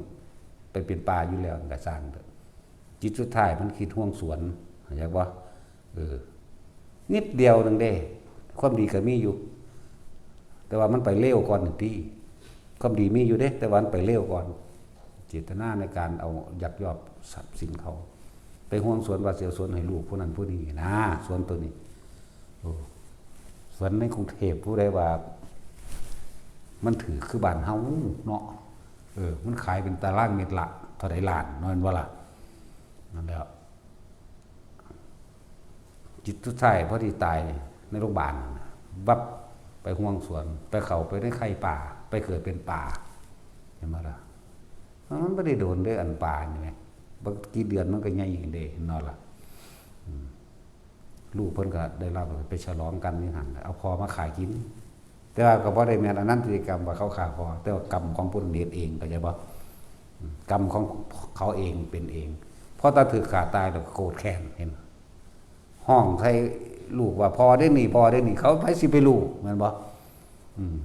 ไปเป็นปลาอยู่แล้วก็ซ่างเถอะ จิตสุดท้ายมันคิดห่วงสวน เข้าใจบ่? เออ นิดเดียวหนึ่งเด้ ความดีก็มีอยู่ แต่ว่ามันไปเร็วก่อนหนึ่งที ความดีมีอยู่เด้ แต่ว่ามันไปเร็วก่อน เจตนาในการเอายักยอกทรัพย์สินเขา ไปห่วงสวนว่าสิเอาสวนให้ลูกผู้นั้นผู้นี้นะ สวนตัวนี้ โอ้ สวนในกรุงเทพฯ ผู้ใดว่า มันถืกคือบ้านเฮาเนาะ เออ มันขายเป็นตารางเมตรละเท่าใดล้าน แม่นบ่ล่ะ? นั่นแหละ จิตสุดท้ายพอดีตายในโรงพยาบาล วับไปห่วงสวน ไปเข้าไปในไข่ปลา ไปเกิดเป็นปลา เห็นบ่ล่ะ? มันบ่ได้โดนเด้ อันปลานี่แหม บ่กี่เดือนมันก็ใหญ่เด้ เห็นบ่ล่ะ? อืม ลูกเพิ่นก็ได้รับไปฉลองกันอยู่หั่น เอาพ่อมาฆ่ากิน แต่ว่าก็บ่ได้แม่นอนันตริยกรรมว่าเขาฆ่าพ่อ แต่ว่ากรรมของผู้นั้นเฮ็ดเอง เข้าใจบ่? อืม กรรมของเขาเองเป็นเอง พอตาถืกฆ่าตายแล้วก็โกรธแค้น เห็น ฮ้องใส่ลูกว่า "พ่อเด้นี่ พ่อเด้นี่" เขาไผสิไปรู้ แม่นบ่? อืม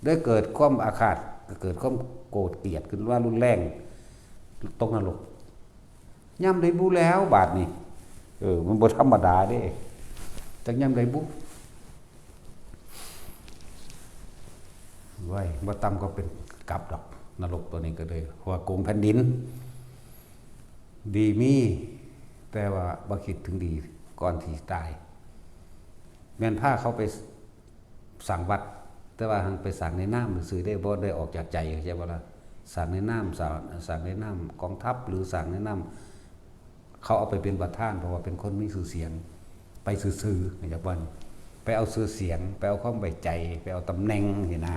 ได้เกิดความอาฆาต เกิดความโกรธเกลียดขึ้นว่ารุนแรง ตกนรก ยามใดบุแล้วบาดนี้ เออ มันบ่ธรรมดาเด้ จักยามใดบุ ไว้ย บ่ต่ำก็เป็นกับดอก นรกตัวนี้ก็เลย เพราะว่าโกงแผ่นดิน ดีมี แต่ว่าบ่คิดถึงดีก่อนที่ตาย แม่นพาเขาไปสร้างวัด แต่ว่าหั้นไปสร้างในนามซื่อๆเด้ บ่ได้ออกจากใจ เข้าใจบ่ล่ะ? สร้างในนาม สร้าง สร้างในนามกองทัพ หรือสร้างในนาม เขาเอาไปเป็นประธาน เพราะว่าเป็นคนมีชื่อเสียง ไปซื่อๆ เข้าใจบ่? ไปเอาชื่อเสียง ไปเอาความไว้ใจ ไปเอาตำแหน่งนี่นะ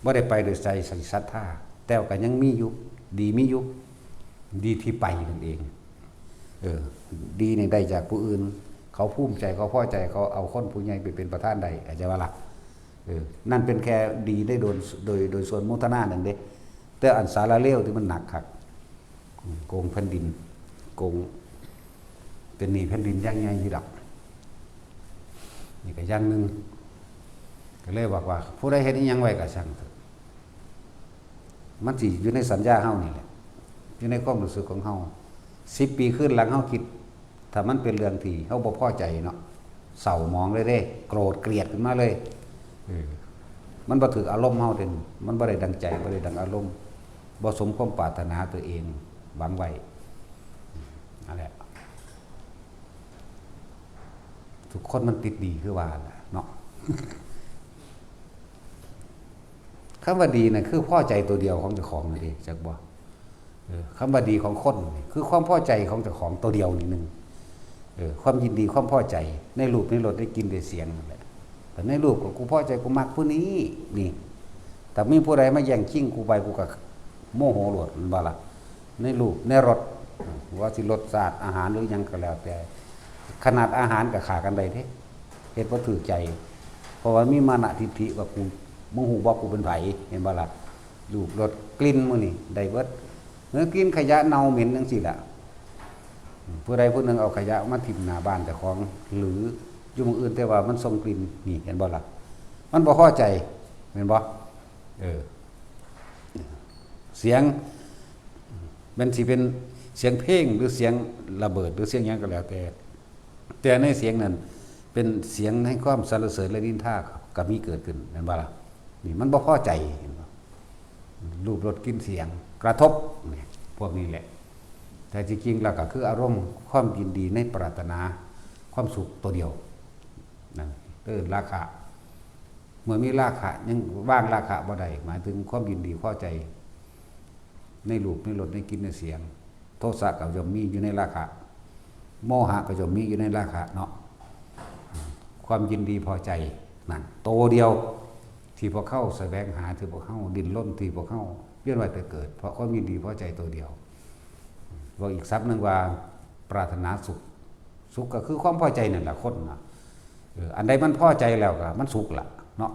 บ่ได้ไปโดยใจศรัทธา แต่ว่าก็ยังมีอยู่ ดีมีอยู่ ดีที่ไปนั่นเอง เออ ดีนี่ได้จากผู้อื่น เขาภูมิใจ เขาพอใจ เขาเอาคนผู้ใหญ่ไปเป็นประธานได้ เข้าใจบ่ล่ะ เออ นั่นเป็นแค่ดีได้โดน โดย โดยส่วนโมทนานั่นเด้ แต่อันสาระเลวที่มันหนักคัก อืม โกงแผ่นดิน โกง เป็นหนี้แผ่นดินอย่างใหญ่อยู่ดอก นี่ก็อย่างหนึ่ง ก็เลยบอกว่า ผู้ใดเฮ็ดอิหยังไว้ก็ช่างเถอะ มันสิอยู่ในสัญญาเฮานี่แหละ อยู่ในความรู้สึกของเฮา สิบปีคืนหลังเฮาคิด ถ้ามันเป็นเรื่องที่เฮาบ่พอใจเนาะ เศร้าหมองเลยเด้ โกรธเกลียดขึ้นมาเลย เออ มันบ่ถืกอารมณ์เฮาเด้ มันบ่ได้ดังใจ บ่ได้ดังอารมณ์ บ่สมความปรารถนาตัวเองหวังไว้ นั่นแหละ ทุกคนมันติดดีคือว่าล่ะเนาะ คำว่าดีน่ะคือพอใจตัวเดียวของเจ้าของนั่นเอง จักบ่ เออ คำว่าดีของคนนี่คือความพอใจของเจ้าของตัวเดียวนี่หนึ่ง เออ ความยินดีความพอใจในรูปในรสได้กลิ่นได้เสียงนั่นแหละ แต่ในรูปก็กูพอใจกูมักผู้นี้ นี่ แต่มีผู้ใดมาแย่งชิงกูไปกูก็โมโหโลด แม่นบ่ล่ะ ในรูปในรส ว่าสิรสชาติอาหารหรือหยังก็แล้วแต่ ขนาดอาหารก็ฆ่ากันได้เด้ เฮ็ดบ่ถืกใจ เพราะว่ามีมานะทิฏฐิว่ากู มึงฮู้บ่กูเป็นไผ แม่นบ่ล่ะ รูปรสกลิ่นมื้อนี้ได้เบิด เมื่อกลิ่นขยะเน่าเหม็นจังซี่ล่ะ ผู้ใดผู้หนึ่งเอาขยะมาถิ่มหน้าบ้านเจ้าของ หรืออยู่หม่องอื่นแต่ว่ามันส่งกลิ่น นี่ เห็นบ่ล่ะ มันบ่พอใจ แม่นบ่ เออ เสียง มันสิเป็นเสียงเพลงหรือเสียงระเบิดหรือเสียงหยังก็แล้วแต่ แต่ในเสียงนั้นเป็นเสียงแห่งความสรรเสริญและนินทาก็มีเกิดขึ้น แม่นบ่ล่ะ นี่มันบ่พอใจ เห็นบ่ รูปรสกลิ่นเสียงกระทบ นี่ พวกนี้แหละ แต่จริงๆแล้วก็คืออารมณ์ความยินดีในปรารถนาความสุขตัวเดียว นั่นคือราคะ เมื่อมีราคะยังวางราคะบ่ได้ หมายถึงความยินดีพอใจ ในรูปในรสในกลิ่นในเสียง โทสะก็ย่อมมีอยู่ในราคะ โมหะก็ย่อมมีอยู่ในราคะเนาะ ความยินดีพอใจนั่น ตัวเดียว ที่พวกเขาแสวงหา ที่พวกเขาดิ้นรน ที่พวกเขาเวียนว่ายตายเกิด เพราะความยินดีพอใจตัวเดียว บอกอีกศัพท์หนึ่งว่าปรารถนาสุข สุขก็คือความพอใจนั่นแหละคนน่ะ เออ อันใดมันพอใจแล้วก็มันสุขละเนาะ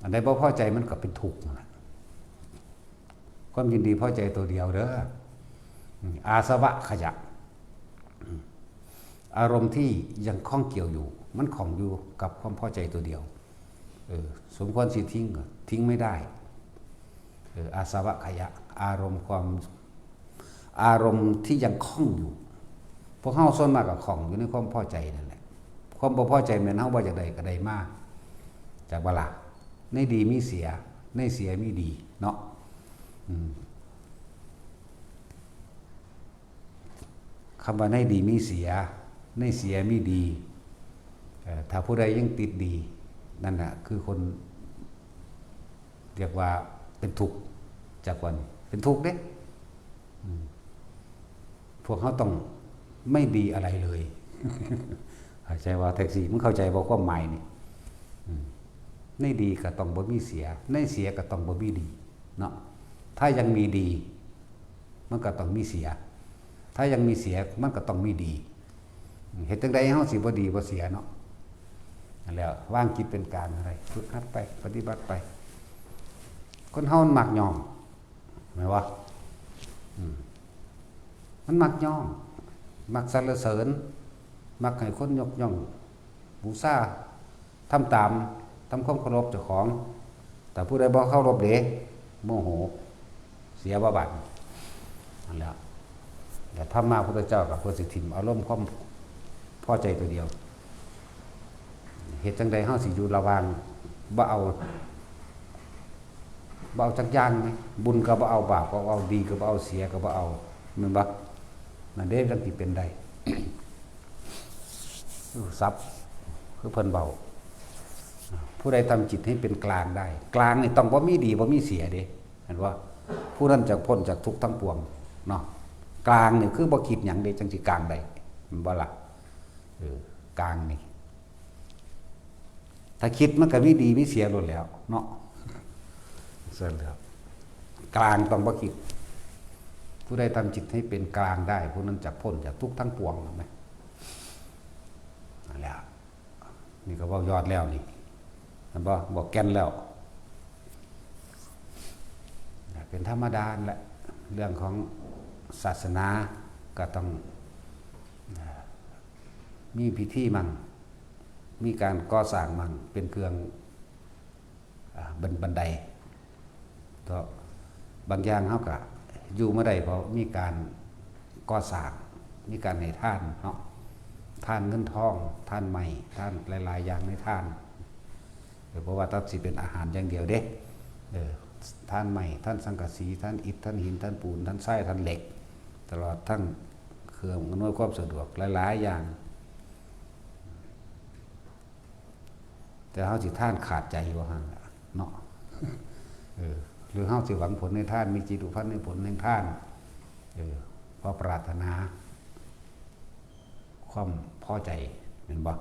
อันใดบ่พอใจมันก็เป็นทุกข์นั่นแหละ ความยินดีพอใจตัวเดียวเด้อ อืม อาสวะขยะ อืม อารมณ์ที่ยังข้องเกี่ยวอยู่ มันข้องอยู่กับความพอใจตัวเดียว เออ สมควรสิทิ้งก็ทิ้งไม่ได้ เออ อาสวะขยะ อารมณ์ความ อารมณ์ที่ยังข้องอยู่ พวกเฮาส่วนมากก็ข้องอยู่ในความพอใจนั่นแหละ ความบ่พอใจแม่นเฮาบ่อยากได้ก็ได้มา จักบ่ล่ะ ในดีมีเสีย ในเสียมีดีเนาะ อืม คำว่าในดีมีเสีย ในเสียมีดี เอ่อ ถ้าผู้ใดยังติดดี นั่นน่ะ คือคน เรียกว่าเป็นทุกข์ จักว่านี่ เป็นทุกข์เด้ อืม พวกเขาต้องไม่ดีอะไรเลย เข้าใจว่าแท็กซี่ มึงเข้าใจบ่ความหมายนี่ อืม ในดีก็ต้องบ่มีเสีย ในเสียก็ต้องบ่มีดี เนาะ ถ้ายังมีดี มันก็ต้องมีเสีย ถ้ายังมีเสีย มันก็ต้องมีดี เฮ็ดจั่งใดเฮาสิบ่ดีบ่เสียเนาะ นั่นแหละ วางจิตเป็นกลางอะไร ฝึกหัดไป ปฏิบัติไป คนเฮามันมักย่อง แม่นบ่ อืม มันมักย่อง มักสรรเสริญ มักให้คนยกย่อง บูชา ทำตาม ทำความเคารพเจ้าของ แต่ผู้ใดบ่เคารพเด้ โมโห เสียบ่บัด นั่นแหละ แต่ธรรมะพุทธเจ้าก็เพื่อสิถิ่มอารมณ์ความพอใจตัวเดียว เฮ็ดจั่งใดเฮาสิอยู่ระหว่าง บ่เอา บ่เอาจักอย่างไหม บุญก็บ่เอา บาปก็บ่เอา ดีก็บ่เอา เสียก็บ่เอา แม่นบ่ นั่นเด้จั่งสิเป็นได้ ศัพท์ คือเพิ่นเว้า ผู้ใดทำจิตให้เป็นกลางได้ กลางนี่ต้องบ่มีดีบ่มีเสียเด้ เห็นบ่ ผู้นั้นจะพ้นจากทุกข์ทั้งปวงเนาะ กลางนี่คือบ่คิดหยังเด้ จั่งสิกลางได้ แม่นบ่ล่ะ เออ กลางนี่ ถ้าคิดมันก็มีดีมีเสียโลดแหล้วเนาะ ซั่นแหล้ว กลางต้องบ่คิด ผู้ใดทำจิตให้เป็นกลางได้ ผู้นั้นจะพ้นจากทุกข์ทั้งปวง เห็นไหม นั่นแหละ นี่ก็เว้ายอดแล้วนี่ เห็นบ่ บอกแก่นแล้ว เป็นธรรมดาแหละ เรื่องของศาสนาก็ต้อง มีพิธีมั่ง มีการก่อสร้างมั่ง เป็นเครื่อง อ่า บัน- บันได ก็บางอย่างเฮาก็อยู่มาได้เพราะมีการก่อสร้าง มีการให้ทานเนาะ ทานเงินทอง ทานไม้ ทานหลายๆ อย่างในทาน เออ เพราะว่าตัดสิเป็นอาหารอย่างเดียวเด้ เออ ทานไม้ ทานสังกะสี ทานอิฐ ทานหิน ทานปูน ทานทราย ทานเหล็ก ตลอดทั้งเครื่องอำนวยความสะดวกหลายๆ อย่าง แต่เฮาสิทานขาดใจอยู่หั่นล่ะเนาะ เออ หรือเฮาสิหวังผลในทาน มีจิตผูกพันในผลในทาน เออ เพราะปรารถนา ความพอใจ แม่นบ่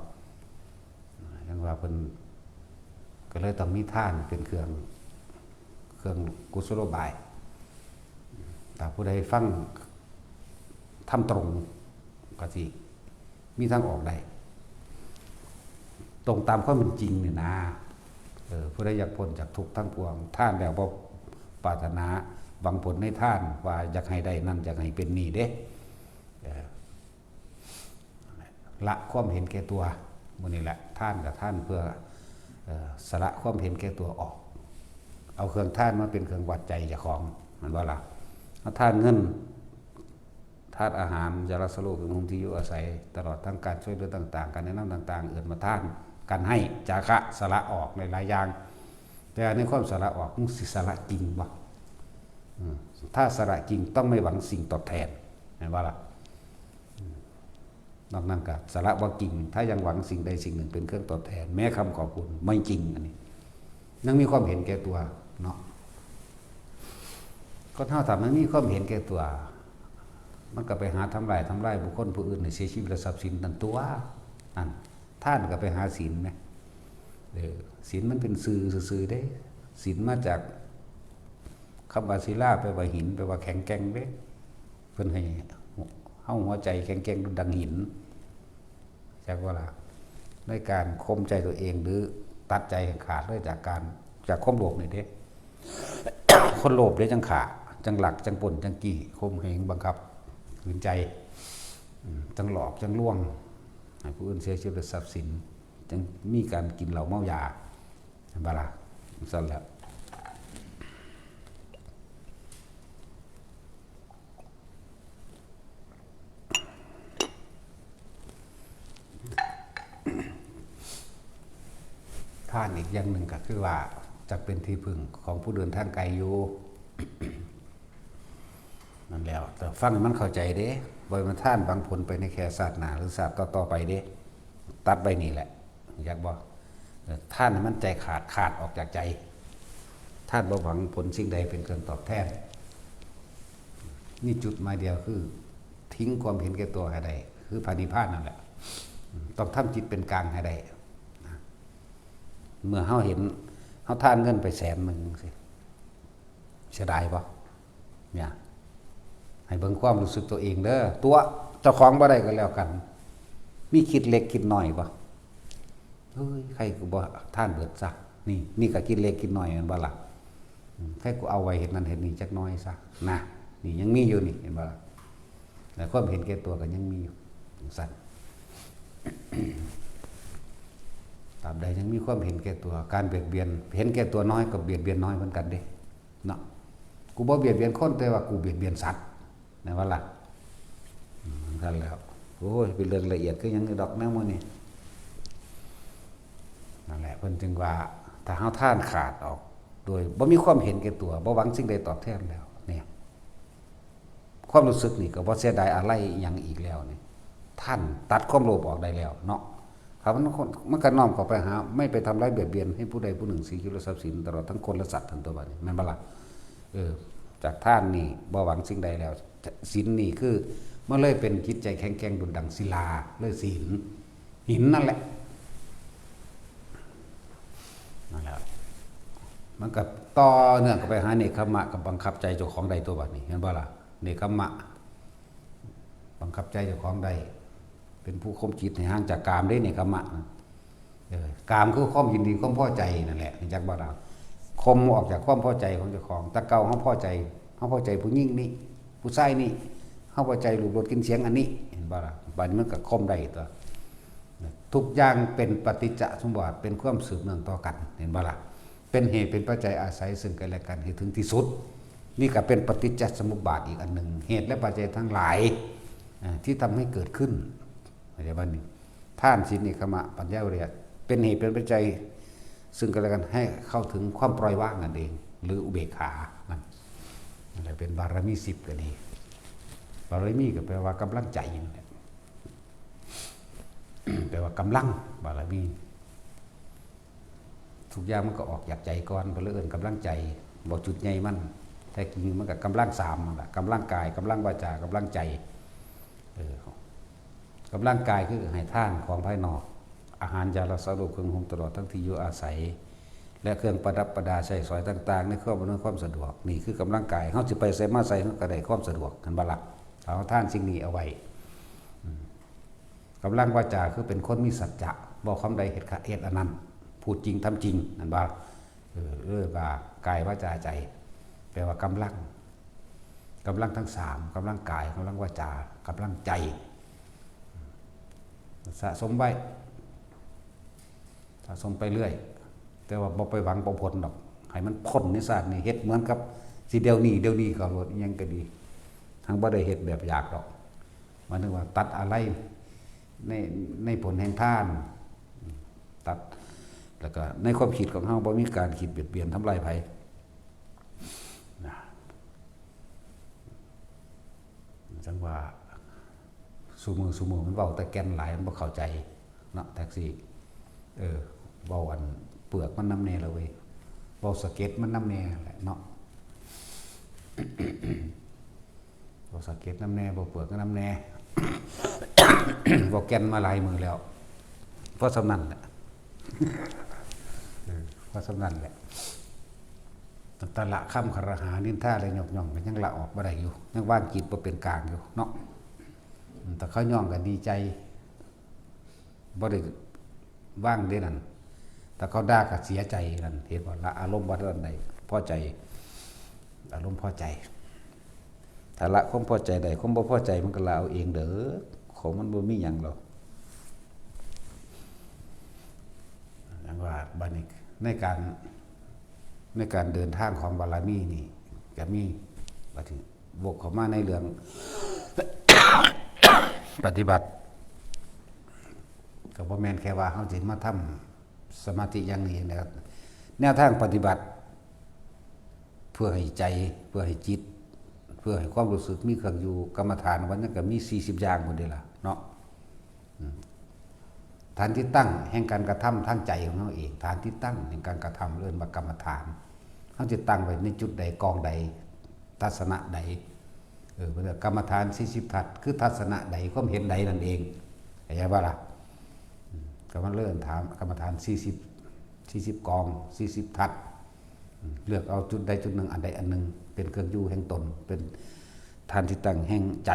จั่งว่าเพิ่นก็เลยต้องมีทานเป็นเครื่อง เครื่องกุศโลบาย ถ้าผู้ใดฟังธรรมตรงก็สิมีทางออกได้ ตรงตามความเป็นจริงนี่นะ เออ ผู้ใดอยากพ้นจากทุกข์ทั้งปวง ทานแล้วบ่ปรารถนาหวังผลในทาน ว่าอยากให้ได้นั่น อยากให้เป็นนี่เด้ เออ ละความเห็นแก่ตัว มื้อนี้แหละ ทานก็ทานเพื่อ เอ่อ สละความเห็นแก่ตัวออก เอาเครื่องทานมาเป็นเครื่องวัดใจเจ้าของ แม่นบ่ล่ะ เอาทานเงิน ทานอาหาร ยารักษาโรค เครื่องนุ่งที่อยู่อาศัย ตลอดทั้งการช่วยเหลือต่างๆ การแนะนำต่างๆ เอิ้นว่าทาน การให้ จาคะ สละออกในหลายอย่าง แต่ในความสละออก มึงสิสละจริงบ่ อืม ถ้าสละจริงต้องไม่หวังสิ่งตอบแทน แม่นบ่ล่ะ อืม นอกนั้นก็สละบ่จริง ถ้ายังหวังสิ่งใดสิ่งหนึ่งเป็นเครื่องตอบแทน แม้คำขอบคุณ ไม่จริง อันนี้ ยังมีความเห็นแก่ตัวเนาะ คนเฮาถ้ามันมีความเห็นแก่ตัว มันก็ไปหาทำลาย ทำลายบุคคลผู้อื่นให้เสียชีวิตและทรัพย์สินนั่นตัว นั่น ทานก็ไปหาศีลแหม เออ ศีลมันเป็นซื่อซื่อๆเด้ ศีลมาจากคำว่าศิลา แปลว่าหิน แปลว่าแข็งแกร่งเด้ เพิ่นให้เฮาหัวใจแข็งแกร่งดุจดังหิน จักบ่ล่ะ ในการข่มใจตัวเอง หรือตัดใจให้ขาดเลยจากการ จากความโลภนี่เด้ คนโลภเด้จั่งฆ่า จั่งลัก จั่งปล้น จั่งจี้ ข่มเหงบังคับ ขืนใจ อืม จั่งหลอก จั่งลวง ให้ผู้อื่นเสียชีวิตและทรัพย์สิน จั่งมีการกินเหล้าเมายา แม่นบ่ล่ะ ซั่นแหละ ทานอีกอย่างหนึ่งก็คือว่า จักเป็นที่พึ่งของผู้เดินทางไกลอยู่ นั่นแหล้ว แต่ฟังให้มันเข้าใจเด้ บ่แม่นทานหวังผลไปในแค่ชาติหน้าหรือชาติต่อๆไปเด้ ตัดไว้นี่แหละ อยากบ่ เออ ทานให้มันใจขาด ขาดออกจากใจ ทานบ่หวังผลสิ่งใดเป็นเครื่องตอบแทน มีจุดหมายเดียวคือ ทิ้งความเห็นแก่ตัวให้ได้ คือพระนิพพานนั่นแหละ อืม ต้องทำจิตเป็นกลางให้ได้ นะ เมื่อเฮาเห็น เฮาทานเงินไปแสนหนึ่งจั่งซี้ เสียดายบ่ เนี่ย ให้เบิ่งความรู้สึกตัวเองเด้อ ตัวเจ้าของบ่ได้ก็แล้วกัน มีคิดเล็กคิดน้อยบ่ เฮ้ย ใครกูบ่ทานเบิดซะ นี่ นี่ก็คิดเล็กคิดน้อยแม่นบ่ล่ะ อืม ใครกูเอาไว้เฮ็ดนั่นเฮ็ดนี่จักหน่อยซะ นะ นี่ยังมีอยู่นี่ เห็นบ่ล่ะ แต่ความเห็นแก่ตัวก็ยังมีอยู่ จั่งซั้น ตราบใดยังมีความเห็นแก่ตัว การเบียดเบียน เห็นแก่ตัวน้อยก็เบียดเบียนน้อยเหมือนกันเด้ เนาะ กูบ่เบียดเบียนคน แต่ว่ากูเบียดเบียนสัตว์ แม่นบ่ล่ะ อืม จั่งซั้นแหล้ว โอ้ย เป็นเรื่องละเอียดคือหยังดอกแนวหมู่นี้ นั่นแหละ เพิ่นจึงว่า ถ้าเฮาทานขาดออก โดยบ่มีความเห็นแก่ตัว บ่หวังสิ่งใดตอบแทนแล้ว เนี่ย ความรู้สึกนี่ก็บ่เสียดายอาลัยอิหยังอีกแล้วนี่ ทานตัดความโลภออกได้แล้วเนาะ ถ้ามันคน มันก็น้อมเข้าไปหา ไม่ไปทำร้ายเบียดเบียนให้ผู้ใดผู้หนึ่ง เสียชีวิตและทรัพย์สิน ตลอดทั้งคนและสัตว์ ทั้งตัวบัดนี้ แม่นบ่ล่ะ เออ จากทานนี่บ่หวังสิ่งใดแล้ว ศีลนี่คือ มันเลยเป็นจิตใจแข็งแกร่งดุจดังศิลา เลยศีล หินนั่นแหละ มันก็ต่อเนื่องกันไปหาเนกขัมมะ กับบังคับใจเจ้าของได้ตัวบัดนี้ เห็นบ่ล่ะ เนกขัมมะ บังคับใจเจ้าของได้ เป็นผู้ข่มจิตให้ห่างจากกามได้ เนกขัมมะนะ เออกามคือความยินดีความพอใจนั่นแหละ รู้จักบ่ล่ะ ข่มออกจากความพอใจของเจ้าของ แต่เก่าเฮาพอใจ เฮาพอใจผู้หญิงนี่ ผู้ชายนี่ เฮาพอใจรูปรสกลิ่นเสียงอันนี้ เห็นบ่ล่ะ บัดนี้มันก็ข่มได้ตัว ทุกอย่างเป็นปฏิจจสมุปบาท เป็นความสืบเนื่องต่อกัน เห็นบ่ล่ะ เป็นเหตุเป็นปัจจัยอาศัยซึ่งกันและกันให้ถึงที่สุด นี่ก็เป็นปฏิจจสมุปบาทอีกอันหนึ่ง เหตุและปัจจัยทั้งหลาย อ่า ที่ทำให้เกิดขึ้น เข้าใจบ่นี่ ทาน ศีล เนกขัมมะ ปัญญา วิริยะ เป็นเหตุเป็นปัจจัยซึ่งกันและกันให้เข้าถึงความปล่อยวางนั่นเอง หรืออุเบกขา นั่น นั่นแหละ เป็นบารมีสิบก็ดี บารมีก็แปลว่ากำลังใจนั่นแหละ แปลว่ากำลัง บารมี ทุกอย่างมันก็ออกจากใจก่อน ก็เลยเอิ้นกำลังใจ บอกจุดใหญ่มัน แท้จริงมันก็กำลังสามนั่นล่ะ กำลังกาย กำลังวาจา กำลังใจ เออ กำลังกายคือให้ทานของภายนอก อาหาร ยารักษาโรค เครื่องห่ม ตลอดทั้งที่อยู่อาศัย และเครื่องประดับประดาใช้สอยต่างๆ ในความอำนวยความสะดวก นี่คือกำลังกาย เฮาสิไปไสมาไส เฮาก็ได้ความสะดวก หั้นบ่ล่ะ ถ้าเฮาทานสิ่งนี้เอาไว้ อืม กำลังวาจาคือเป็นคนมีสัจจะ เว้าคำใดเฮ็ดคะ เฮ็ดอันนั้น พูดจริงทำจริง หั้นบ่ เออ เออ ว่ากายวาจาใจ แปลว่ากำลัง กำลังทั้งสาม กำลังกาย กำลังวาจา กำลังใจ สะสมไว้ สะสมไปเรื่อย แต่ว่าบ่ไปหวังเอาผลดอก ให้มันพ้นในชาตินี้ เฮ็ดเหมือนกับสิเดี๋ยวนี้ เดี๋ยวนี้ก็โลด อิหยังก็ดี ทั้งบ่ได้เฮ็ดแบบอยากดอก หมายถึงว่าตัดอาลัยใน ในผลแห่งทาน ตัด แล้วก็ในความคิดของเฮาบ่มีการคิดเบียดเบียนทำลายไผ นะ จั่งว่า ซุมื้อ ซุมื้อมันเว้าแต่แก่นหลาย มันบ่เข้าใจเนาะ แท็กซี่ เออ เว้าอันเปลือกมันนำแน่ละเว้ย เว้าสะเก็ดมันนำแน่แหละเนาะ เว้าสะเก็ดนำแน่ เว้าเปลือกนำแน่ เว้าแก่นมาหลายมื้อแล้ว พอส่ำนั้นแหละ เออ พอส่ำนั้นแหละ แต่ละคำคารหานินทาและยกย่องก็ยังละออกบ่ได้อยู่ ยังวางจิตบ่เป็นกลางอยู่เนาะ อืม แต่เขาย่องก็ดีใจ บ่ได้วางเด้นั่น แต่เขาด่าก็เสียใจนั่น เห็นบ่ละ อารมณ์บ่ทันได้พอใจ อารมณ์พอใจ ถ้าละความพอใจได้ ความบ่พอใจมันก็ละเอาเองเด้อ ของมันบ่มีหยังหรอก อย่างว่าบัดนี้ในการ ในการเดินทางของบารมีนี่ ก็มี บัดนี้วกเข้ามาในเรื่อง ปฏิบัติ ก็บ่แม่นแค่ว่าเฮาสิมาทำสมาธิอย่างนี้นะครับ แนวทางปฏิบัติ เพื่อให้ใจ เพื่อให้จิต เพื่อให้ความรู้สึกมีเครื่องอยู่ กรรมฐานวันนั้นก็มีสี่สิบอย่างพุ้นเด้ล่ะเนาะ อืม ฐานที่ตั้งแห่งการกระทำทางใจของเฮาเอง ฐานที่ตั้งแห่งการกระทำเอิ้นว่ากรรมฐาน เฮาจะตั้งไว้ในจุดใด กองใด ทัศนะใด เออ เพิ่นเรียกกรรมฐานสี่สิบทัศน์ คือทัศนะใด ความเห็นใดนั่นเอง เข้าใจบ่ล่ะ อืม ก็มาเริ่มถามกรรมฐานสี่สิบ สี่สิบกอง สี่สิบทัศน์ อืม เลือกเอาจุดใดจุดหนึ่ง อันใดอันหนึ่ง เป็นเครื่องอยู่แห่งตน เป็นฐานที่ตั้งแห่งใจ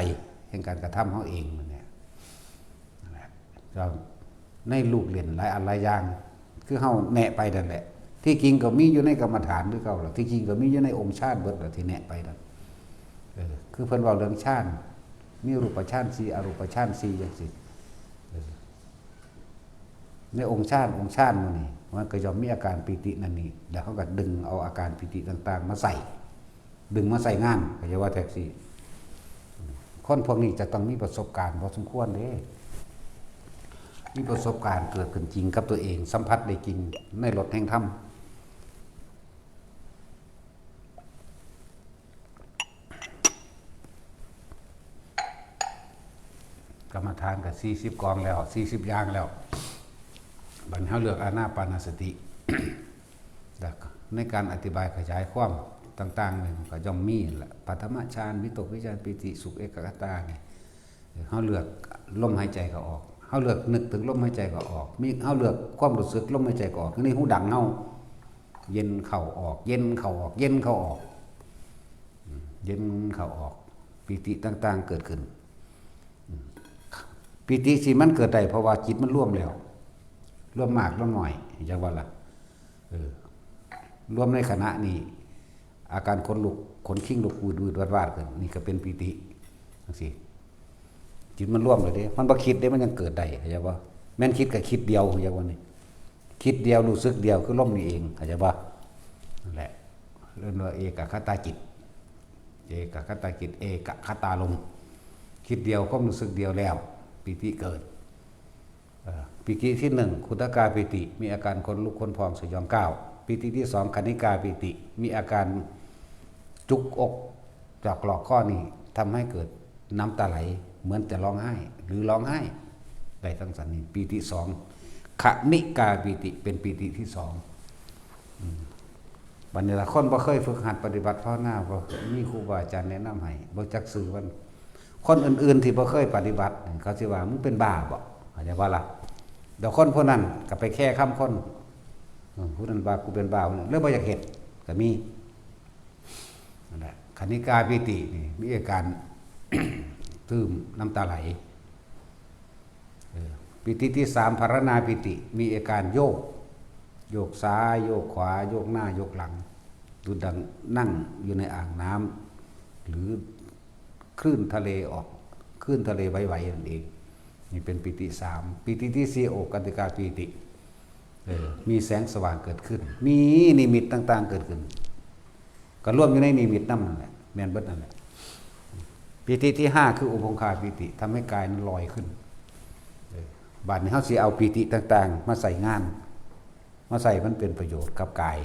แห่งการกระทำเฮาเองนั่นแหละ นั่นแหละ ก็ในลูกเล่นหลายอันหลายอย่าง คือเฮาแนะไปนั่นแหละ ที่จริงก็มีอยู่ในกรรมฐานคือเก่าล่ะ ที่จริงก็มีอยู่ในองค์ฌานเบิดล่ะที่แนะไปนั่น เออ คือเพิ่นเว้าเรื่องฌาน มีรูปฌานสี่ อรูปฌานสี่จังซี่ เออ ในองค์ฌาน องค์ฌานหมู่นี่ มันก็ย่อมมีอาการปีตินั่นนี่ แล้วเขาก็ดึงเอาอาการปีติต่างๆ มาใส่ ดึงมาใส่งาน ก็จะว่าแท็กซี่ คนพวกนี้จะต้องมีประสบการณ์พอสมควรเด้ มีประสบการณ์เกิดขึ้นจริงกับตัวเอง สัมผัสได้จริงในรสแห่งธรรม กรรมฐานก็สี่สิบกองแล้ว สี่สิบอย่างแล้ว บัดนี้เฮาเลือกอานาปานสติ แล้วในการอธิบายขยายความต่างๆนี่มันก็ย่อมมีนั่นแหละ ปฐมฌาน วิตกวิจารปีติสุขเอกัคคตานี่ เฮาเลือกลมหายใจเข้าออก เฮาเลือกนึกถึงลมหายใจเข้าออก มี เฮาเลือกความรู้สึกลมหายใจเข้าออก ในหูดังเฮา เย็นเข้าออก เย็นเข้าออก เย็นเข้าออก อืม เย็นเข้าออก ปีติต่างๆเกิดขึ้น อืม ปีติสิมันเกิดได้เพราะว่าจิตมันรวมแล้ว รวมมากรวมน้อย จั่งว่าล่ะ เออ รวมในขณะนี้ อาการขนลุก ขนคิงลุก วืดๆวาดๆขึ้น นี่ก็เป็นปีติ จั่งซี้ จิตมันรวมแล้วเด้ มันบ่คิดเด้ มันยังเกิดได้ เข้าใจบ่ แม่นคิดก็คิดเดียว เข้าใจบ่นี่ คิดเดียว รู้สึกเดียว คือลมนี่เอง เข้าใจบ่ นั่นแหละ เรียกว่าเอกคตาจิต เอกคตาจิต เอกคตารมณ์ คิดเดียว ความรู้สึกเดียวแล้ว ปีติเกิด เอ่อ ปีติที่หนึ่ง ขุทกาปีติ มีอาการขนลุกขนพองสยองก้าว ปีติที่สอง คณิกาปีติ มีอาการจุกอก จอกหลอกข้อนี่ ทำให้เกิดน้ำตาไหล เหมือนจะร้องไห้ หรือร้องไห้ ได้ทั้งสันนี้ ปีติสอง คณิกาปีติ เป็นปีติที่สอง อืม บัดนี้ล่ะ คนบ่เคยฝึกหัดปฏิบัติภาวนา บ่มีครูบาอาจารย์แนะนำให้ บ่จักชื่อมัน คนอื่นๆที่บ่เคยปฏิบัติ เขาสิว่า "มึงเป็นบ้าบ่" เข้าใจบ่ล่ะ เดี๋ยวคนผู้นั้นก็ไปแค่คำคน อืม ผู้นั้นว่า "กูเป็นบ้า" เลยบ่อยากเฮ็ด ก็มี นั่นแหละ คณิกาปีตินี่ มีอาการ ตื้มน้ำตาไหล เออ ปีติที่สาม ภารณาปีติ มีอาการโยก โยกซ้าย โยกขวา โยกหน้า โยกหลัง ดุจดังนั่งอยู่ในอ่างน้ำ หรือคลื่นทะเลออก คลื่นทะเลไหวๆนั่นเอง นี่เป็นปีติสาม ปีติที่สี่ โอคติกาปีติ เออ มีแสงสว่างเกิดขึ้น มีนิมิตต่างๆเกิดขึ้น ก็รวมอยู่ในนิมิตนำนั่นแหละ แม่นเบิดนั่นแหละ ปีติที่ห้า คืออุพงคาปีติ ทำให้กายนั้นลอยขึ้น เออ บัดนี้เฮาสิเอาปีติต่างๆมาใส่งาน มาใส่มันเป็นประโยชน์กับกาย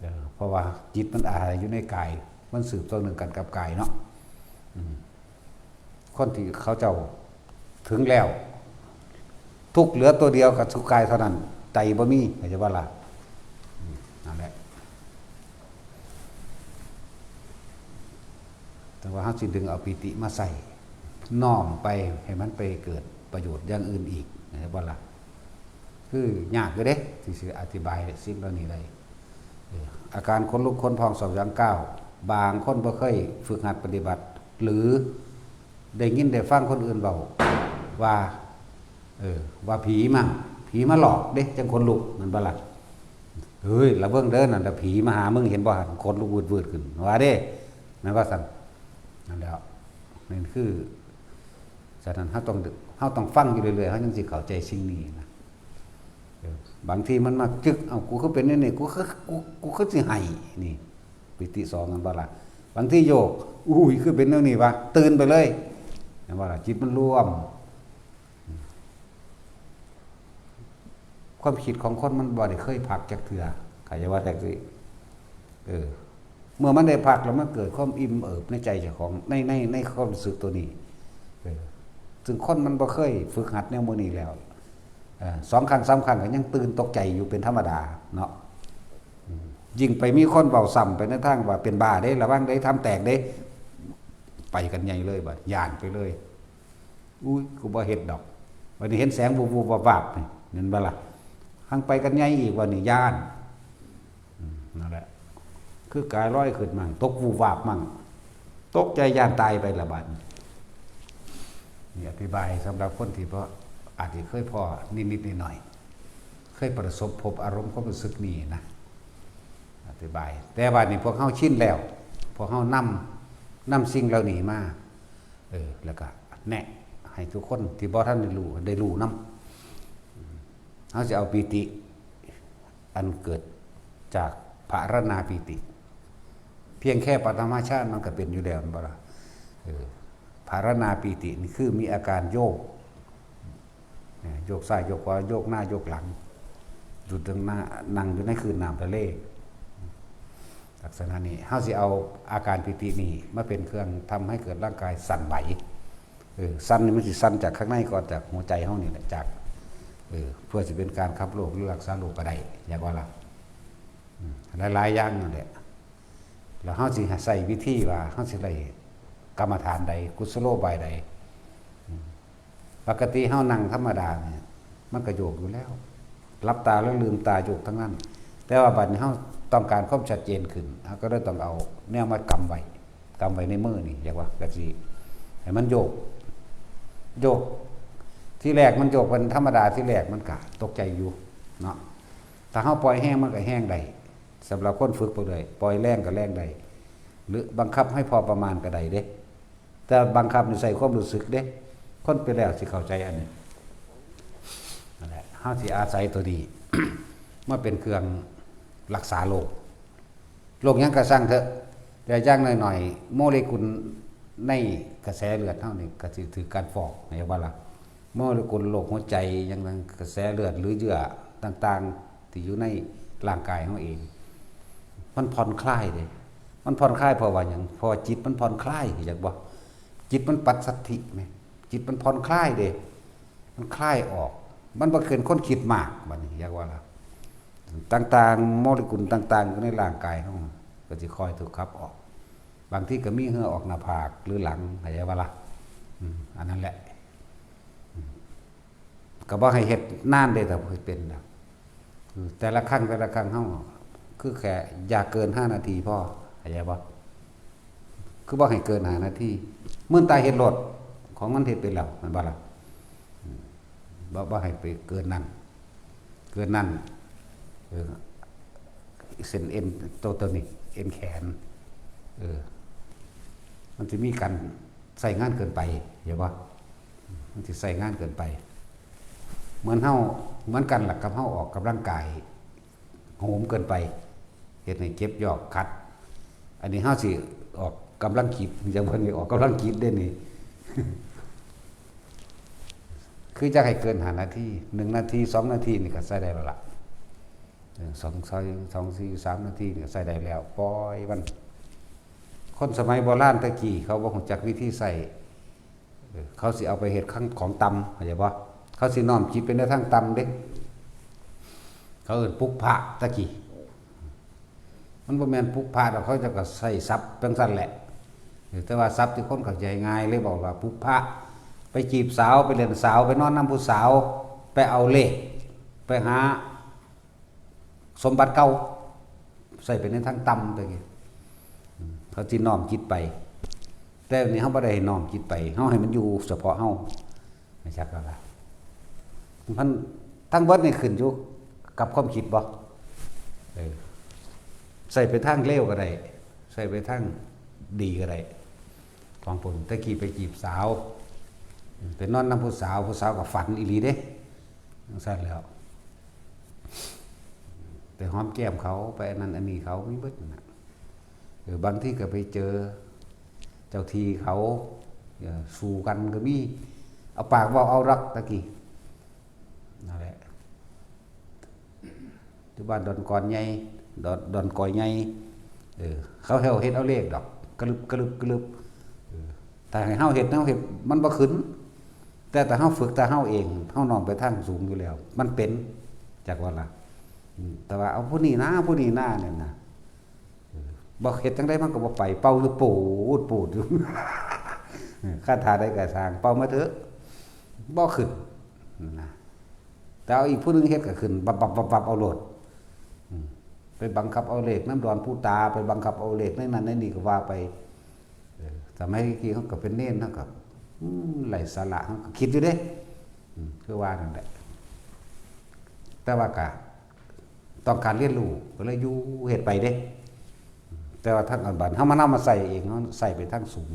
เออ เพราะว่าจิตมันอาศัยอยู่ในกาย มันสืบต่อเนื่องกันกับกายเนาะ อืม คนที่เขาเจ้าถึงแล้ว ทุกข์เหลือตัวเดียวกับสุขกายเท่านั้น ใจบ่มี เข้าใจบ่ล่ะ อืม นั่นแหละ แต่ว่าเฮาสิดึงเอาปีติมาใส่ น้อมไปให้มันไปเกิดประโยชน์อย่างอื่นอีก เข้าใจบ่ล่ะ คือยากอยู่เด้ ที่สิอธิบายสิ่งเหล่านี้ได้ เออ อาการขนลุกขนพองสยองก้าว บางคนบ่เคยฝึกหัดปฏิบัติ หรือได้ยินได้ฟังคนอื่นเว้าว่า เออ ว่าผีมา ผีมาหลอกเด้ จั่งขนลุก แม่นบ่ล่ะ "เฮ้ย ระเบิ่งเด้อ นั่นล่ะผีมาหามึง เห็นบ่หั่น ขนลุกวืดๆขึ้น" ว่าเด้ แม่นบ่ซั่น นั่นแหล้ว นั่นคือ ฉะนั้นเฮาต้อง เฮาต้องฟังอยู่เรื่อยๆ เฮาจั่งสิเข้าใจสิ่งนี้นะ เออ บางทีมันมาจึก "เอ้า กูคือเป็นแนวนี้ กูคือ กู กูคือสิไห้" นี่ ปีติสอง แม่นบ่ล่ะ บางทีโยก "อุ้ย คือเป็นแนวนี้วะ" ตื่นไปเลย แม่นบ่ล่ะ จิตมันรวม ความคิดของคนมันบ่ได้เคยพักจักเทื่อ เข้าใจว่าจั่งซี้ เออ เมื่อมันได้พักแล้วมันเกิดความอิ่มเอิบในใจเจ้าของ ใน ใน ในความรู้สึกตัวนี้ เออ ซึ่งคนมันบ่เคยฝึกหัดแนวมื้อนี้แล้ว เออ สองครั้งสามครั้งก็ยังตื่นตกใจอยู่เป็นธรรมดาเนาะ อืม ยิ่งไปมีคนเว้าซ้ำไปในทางว่าเป็นบ้าเด้ ระวังเด้ ถ้ำแตกเด้ ไปกันใหญ่เลยบัด ย้านไปเลย "อุ้ย กูบ่เฮ็ดดอก" บัดนี้เห็นแสงวูบๆวาบๆนี่ แม่นบ่ล่ะ หังไปกันใหญ่อีก บัดนี้ย้าน อืม นั่นแหละ คือกายลอยขึ้นมั่ง ตกวูบวาบมั่ง ตกใจย้านตายไปละบัดนี้ นี่อธิบายสำหรับคนที่บ่ อาจสิเคยพ้อนิดๆหน่อยๆ เคยประสบพบอารมณ์ความรู้สึกนี้นะ อธิบาย แต่บัดนี้พวกเฮาชินแล้ว พวกเฮานำ นำสิ่งเหล่านี้มา เออ แล้วก็แนะให้ทุกคนที่บ่ทันได้รู้ ได้รู้นำ เฮาสิเอาปีติ อันเกิดจากภารณาปีติ เพียงแค่ปฐมฌานมันก็เป็นอยู่แล้ว แม่นบ่ล่ะ เออ ภารณาปีตินี่คือมีอาการโยก เนี่ย โยกซ้ายโยกขวา โยกหน้าโยกหลัง อยู่ตรงหน้า นั่งอยู่ในคลื่นน้ำทะเล ลักษณะนี้ เฮาสิเอาอาการปีตินี่มาเป็นเครื่องทำให้เกิดร่างกายสั่นไหว เออ สั่นนี่มันสิสั่นจากข้างในก่อน จากหัวใจเฮานี่แหละ จาก เออ เพื่อสิเป็นการขับโรคหรือรักษาโรคก็ได้ แม่นบ่ล่ะ อืม หลายๆอย่างนั่นแหละ แล้วเฮาสิใช้วิธีว่า เฮาสิได้กรรมฐานใด กุศโลบายใด อืม ปกติเฮานั่งธรรมดาเนี่ย มันก็โยกอยู่แล้ว หลับตาแล้วลืมตาโยกทั้งนั้น แต่ว่าบัดนี้เฮาต้องการความชัดเจนขึ้น เฮาก็เลยต้องเอาแนวมากำไว้ กำไว้ในมือนี่ เรียกว่ากะสิให้มันโยก โยก ที่แรกมันโยกเป็นธรรมดา ที่แรกมันกะตกใจอยู่เนาะ ถ้าเฮาปล่อยแฮงมันก็แฮงได้ สำหรับคนฝึกไปเรื่อย ปล่อยแรงก็แรงได้ หรือบังคับให้พอประมาณก็ได้เด้ แต่บังคับนี่ใส่ความรู้สึกเด้ คนไปแล้วสิเข้าใจอันนี้ นั่นแหละ เฮาสิอาศัยตัวนี้ มาเป็นเครื่องรักษาโรค โรคหยังก็ซ่างเถอะ แต่อย่างน้อยๆ โมเลกุลในกระแสเลือดเฮานี่ก็สิถืกการฟอก เห็นบ่ล่ะ โมเลกุลโรคหัวใจ หยังนั้น กระแสเลือดหรือเยื่อต่างๆ ที่อยู่ในร่างกายเฮาเอง มันผ่อนคลายเด้ มันผ่อนคลายเพราะว่าหยัง เพราะว่าจิตมันผ่อนคลาย อยากบ่ จิตมันปัสสัทธิแหม จิตมันผ่อนคลายเด้ มันคลายออก มันบ่เป็นคนคิดมาก บัดนี้ อยากว่าล่ะ ต่างๆ โมเลกุลต่างๆ อยู่ในร่างกายเฮาก็สิค่อยถูกขับออก บางทีก็มีเหงื่อออกหน้าผากหรือหลัง เข้าใจบ่ล่ะ อืม อันนั้นแหละ อืม ก็บ่ให้เฮ็ดนานเด้ ถ้าเฮ็ดเป็นน่ะ อืม แต่ละครั้ง แต่ละครั้งเฮา คือแค่อย่าเกินห้านาทีพอ เข้าใจบ่ คือบ่ให้เกินห้านาที เหมือนตาเฮ็ดรถ ของมันเฮ็ดเป็นแล้ว แม่นบ่ล่ะ อืม บ่ บ่ให้ไปเกินนั้น เกินนั้น เออ เส้นเอ็นตัว ตัวนี้ เอ็นแขน เออ มันสิมีการใช้งานเกินไป เห็นบ่ มันสิใช้งานเกินไป เหมือนเฮา เหมือนกันล่ะกับเฮาออกกำลังกาย โหมเกินไป เฮ็ดให้เจ็บยอกขัด อันนี้เฮาสิออกกำลังจิต จั่งเพิ่นนี่ออกกำลังจิตเด้นี่ คือจั่งให้เกินห้านาที หนึ่งนาที สองนาทีนี่ก็ใช้ได้แล้วล่ะ เออ สอง สอง สอง สี่ สามนาทีนี่ก็ใช้ได้แล้ว ปล่อยมัน คนสมัยโบราณแต่กี้เขาบ่รู้จักวิธีใช้ เออ เขาสิเอาไปเฮ็ดของ ของต่ำ เข้าใจบ่ เขาสิน้อมจิตไปในทางต่ำเด้ เขาเอิ้นปุพพะแต่กี้ มันบ่แม่นปุพพะดอก เขาเจ้าก็ใช้ศัพท์จั่งซั้นแหละ เออ แต่ว่าศัพท์ที่คนเข้าใจง่ายเลยบอกว่าปุพพะ ไปจีบสาว ไปเล่นสาว ไปนอนนำผู้สาว ไปเอาเลข ไปหาสมบัติเก่า ใช้ไปในทางต่ำแต่กี้ อืม เขาสิน้อมจิตไป แต่นี่เฮาบ่ได้ให้น้อมจิตไป เฮาให้มันอยู่เฉพาะเฮา จักแล้วล่ะ มัน ทั้งเบิดนี่ขึ้นอยู่กับความคิดบ่ เออ ใช้ไปทางเลวก็ได้ ใช้ไปทางดีก็ได้ ของผมแต่กี้ไปจีบสาว ไปนอนนำผู้สาว ผู้สาวก็ฝันอีหลีเด้ จั่งซั้นแล้ว ไปหอมแก้มเขา ไปอันนั้นอันนี้เขา มีเบิดนั่นน่ะ เออ บางทีก็ไปเจอเจ้าที่เขา เออ สู้กันก็มี เอาปากเว้าเอารักแต่กี้ นั่นแหละ อยู่บ้านดอนกอนใหญ่ ดอน ดอนกอยใหญ่ เออ เขาเฮ็ดเอาเลขดอก กระลึบ กระลึบ กระลึบ เออ ถ้าให้เฮาเฮ็ด เฮาเฮ็ด มันบ่ขึ้น แต่ถ้าเฮาฝึก ถ้าเฮาเอง เฮาน้อมไปทางสูงอยู่แล้ว มันเป็น จักว่าล่ะ อืม แต่ว่าเอาผู้นี้นะ ผู้นี้นะ เนี่ยนะ เออ บ่เฮ็ดจั่งใดมันก็บ่ไป เป่าอยู่ปูดปูดอยู่ เออ คาถาใดก็ช่าง เป่ามาเถอะ บ่ขึ้น นะ แต่เอาอีกผู้หนึ่งเฮ็ดก็ขึ้น บับบับบับบับเอาโลด อืม ไปบังคับเอาเลขนำดอนปูตา ไปบังคับเอาเลขในนั้นในนี่ก็ว่าไป เออ สมัยกี้เขาก็เป็นเณร เขาก็ อืม ไร้สาระ เขาก็คิดอยู่เด้ อืม คือว่านั่นแหละ แต่ว่าก็ต้องการเรียนรู้ ก็เลยอยู่เฮ็ดไปเด้ แต่ว่าทางอันบัดเฮามานำมาใช้เอง เฮาใช้ไปทางสูง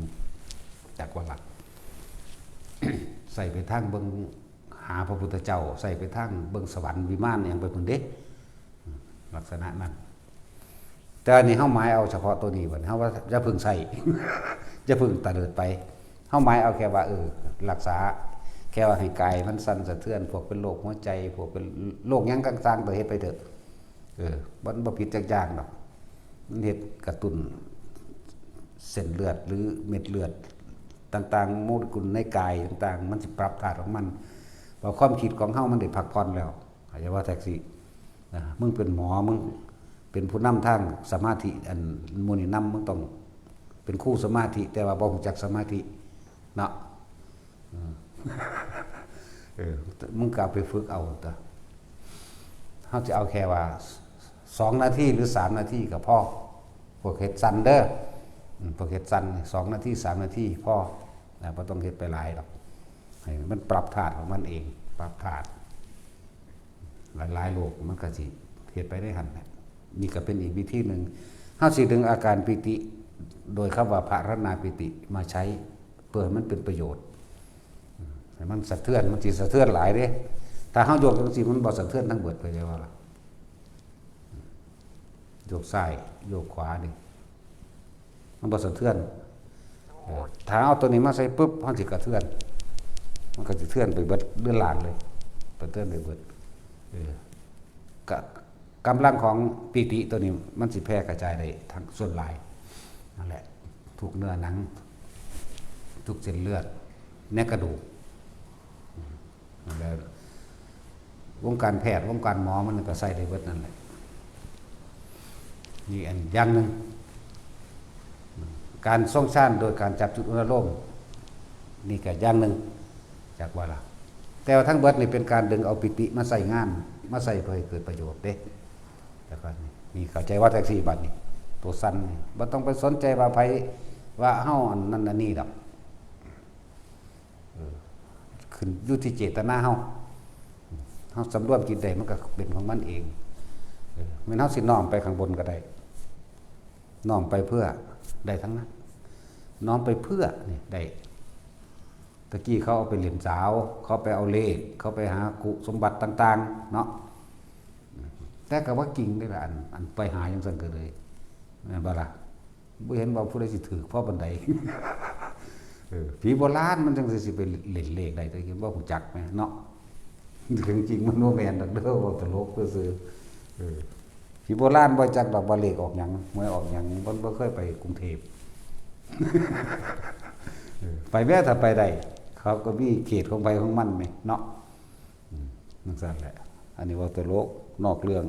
จักว่าล่ะ ใช้ไปทางเบิ่งหาพระพุทธเจ้า ใช้ไปทางเบิ่งสวรรค์วิมานอิหยังไปพุ้นเด้ ลักษณะนั้น แต่อันนี้เฮาหมายเอาเฉพาะตัวนี้บัดนี้ เฮาว่าอย่าเพิ่งใช้ อย่าเพิ่งตะเลิดไป เฮาหมายเอาแค่ว่า เออ รักษา แค่ว่าให้กายมันสั่นสะเทือน พวกเป็นโรคหัวใจ พวกเป็นโรคหยังต่างๆ ก็เฮ็ดไปเถอะ เออ มันบ่ผิดจักอย่างดอก มันเฮ็ดกระตุ้นเส้นเลือดหรือเม็ดเลือดต่างๆ โมเลกุลในกายต่างๆ มันสิปรับธาตุของมัน เพราะความคิดของเฮามันได้พักผ่อนแล้ว เข้าใจว่าจั่งซี้ นะ มึงเป็นหมอ มึงเป็นผู้นำทางสมาธิ อันหมู่นี่นำ มึงต้องเป็นครูสมาธิ แต่ว่าบ่รู้จักสมาธิ เนาะ อืม เออ มึงก็เอาไปฝึกเอาตัว เฮาจะเอาแค่ว่า สองนาทีหรือสามนาทีก็พอ พวกเฮ็ดสั้นเด้อ อืม พวกเฮ็ดสั้นนี่ สองนาที สามนาทีพอ นะ บ่ต้องเฮ็ดไปหลายดอก ให้มันปรับธาตุของมันเอง ปรับธาตุ หลายๆ โลกมันก็สิเฮ็ดไปได้หั่นแหละ นี่ก็เป็นอีกวิธีหนึ่ง เฮาสิดึงอาการปีติ โดยคำว่าภาวนาปีติมาใช้ เพื่อให้มันเป็นประโยชน์ อืม ให้มันสะเทือน มันสิสะเทือนหลายเด้ ถ้าเฮาโยกจังซี่ มันบ่สะเทือนทั้งเบิด เข้าใจบ่ล่ะ โยกซ้าย โยกขวานี่ มันบ่สะเทือน เออ ถ้าเอาตัวนี้มาใส่ปุ๊บ มันสิกระเทือน มันก็สิเทือนไปเบิดเรือนร่างเลย ไปเทือนไปเบิด เออ กะ กำลังของปีติตัวนี้ มันสิแผ่กระจายได้ทั้งส่วนหลาย นั่นแหละ ทุกเนื้อหนัง ทุกเส้นเลือด ในกระดูก แล้ววงการแพทย์ วงการหมอมันก็ใส่ได้เบิดนั่นแหละ นี่อันอย่างหนึ่ง การทรงฌานโดยการจับจุดอุณาโลม นี่ก็อย่างหนึ่ง จักว่าล่ะ แต่ว่าทั้งเบิดนี่เป็นการดึงเอาปีติมาใส่งาน มาใส่เพื่อให้เกิดประโยชน์เด้ แล้วก็นี่ นี่เข้าใจว่าจังซี่บัดนี้ ตัวสั้นนี่ บ่ต้องไปสนใจว่าไผว่าเฮาอันนั้นอันนี้ดอก เออ ขึ้นอยู่ที่เจตนาเฮา เฮาสำรวมจิตได้ มันก็เป็นของมันเอง เออ แม่นเฮาสิน้อมไปข้างบนก็ได้ น้อมไปเพื่อ ได้ทั้งนั้น น้อมไปเพื่อ นี่ ได้ ตะกี้เขาเอาไปเล่นสาว เขาไปเอาเลข เขาไปหากุสมบัติต่างๆ เนาะ แต่ก็ว่าจริงเด้ล่ะ อัน อันไปหาจังซั่นก็เลย แม่นบ่ล่ะ บ่เห็นว่าผู้ใดสิถืกพอปานใด เออ ผีโบราณมันจังสิ สิไปเล่นเลขได้ แต่เห็นบ่ฮู้จักแหมเนาะ จริงๆ มันบ่แม่นดอกเด้อ เว้าตลกซื่อๆ เออ ผีโบราณบ่จักดอกว่าเลขออกหยัง หวยออกหยัง มันบ่เคยไปกรุงเทพฯ เออ ไปแม้ถ้าไปได้ เขาก็มีเขตของไผของมันแหมเนาะ อืม จังซั่นแหละ อันนี้เว้าตลก นอกเรื่อง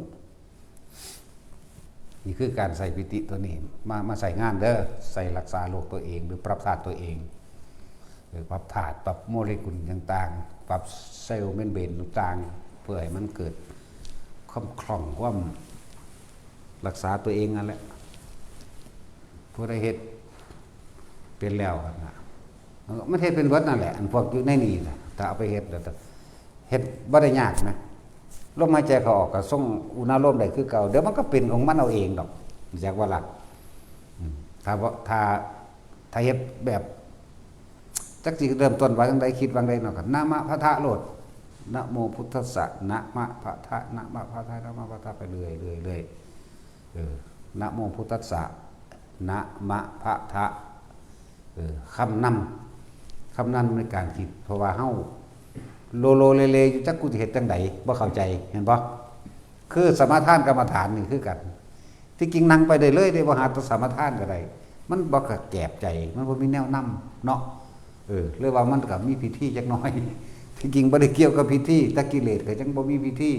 นี่คือการใส่ปีติตัวนี้ มา มาใส่งานเด้อ ใส่รักษาโรคตัวเอง หรือปรับธาตุตัวเอง หรือปรับธาตุ ปรับโมเลกุลต่างๆ ปรับเซลล์เมมเบรนต่างๆ เพื่อให้มันเกิดความคล่อง ความรักษาตัวเองนั่นแหละ ผู้ใดเฮ็ดเป็นแล้วหั่นน่ะ มันเฮ็ดเป็นเบิดนั่นแหละ อันพวกอยู่ในนี่น่ะ ถ้าเอาไปเฮ็ดแล้ว เฮ็ดบ่ได้ยากนะ ลมหายใจเข้าออกก็ทรงอุณาโลมได้คือเก่า เดี๋ยวมันก็เป็นของมันเอาเองดอก จักว่าล่ะ อืม ถ้าบ่ ถ้า ถ้าเฮ็ดแบบ จักสิเริ่มต้นว่าจั่งใด คิดว่าจั่งใดเนาะ ก็นะมะพะทะโลด นะโมพุทธัสสะ นะมะพะทะ นะมะพะทะ นะมะพะทะ ไปเรื่อยๆ เรื่อยๆ เออ นะโมพุทธัสสะ นะมะพะทะ เออ คำนำ คำนำในการคิด เพราะว่าเฮาโลโลเลเลอยู่ จักกูสิเฮ็ดจั่งใด บ่เข้าใจ เห็นบ่ คือสมาทานกรรมฐานนี่คือกัน ที่จริงนั่งไปได้เลยเด้ บ่หาแต่สมาทานก็ได้ มันบ่กระแกบใจ มันบ่มีแนวนำเนาะ เออ หรือว่ามันก็มีพิธีจักหน่อย ที่จริงบ่ได้เกี่ยวกับพิธี แต่กิเลสก็จั่งบ่มีพิธี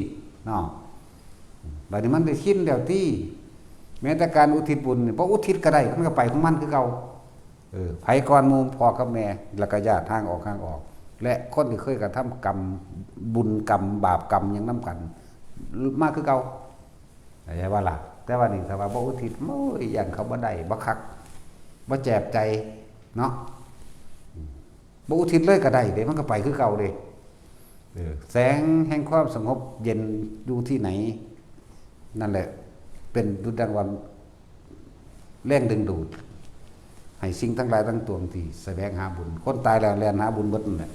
เนาะ บัดนี้มันได้ชินแล้วติ แม้แต่การอุทิศบุญนี่ บ่อุทิศก็ได้ มันก็ไปของมันคือเก่า เออ ไผก่อนหมู่ พ่อกับแม่ แล้วก็ญาติห่างออกห่างออก และคนที่เคยกระทำกรรม บุญกรรม บาปกรรมหยังนำกัน มาคือเก่า เข้าใจบ่ล่ะ แต่ว่านี่ถ้าว่าบ่อุทิศ โอ้ย ย้านเขาบ่ได้ บ่คัก บ่แจบใจ เนาะ บ่อุทิศเลยก็ได้เด้ มันก็ไปคือเก่าเด้ เออ แสงแห่งความสงบเย็นอยู่ที่ไหน นั่นแหละ เป็นดุจดังว่าแรงดึงดูด ให้สิ่งทั้งหลายทั้งปวงที่แสวงหาบุญ คนตายแล้วแล่นหาบุญเบิดนั่นแหละ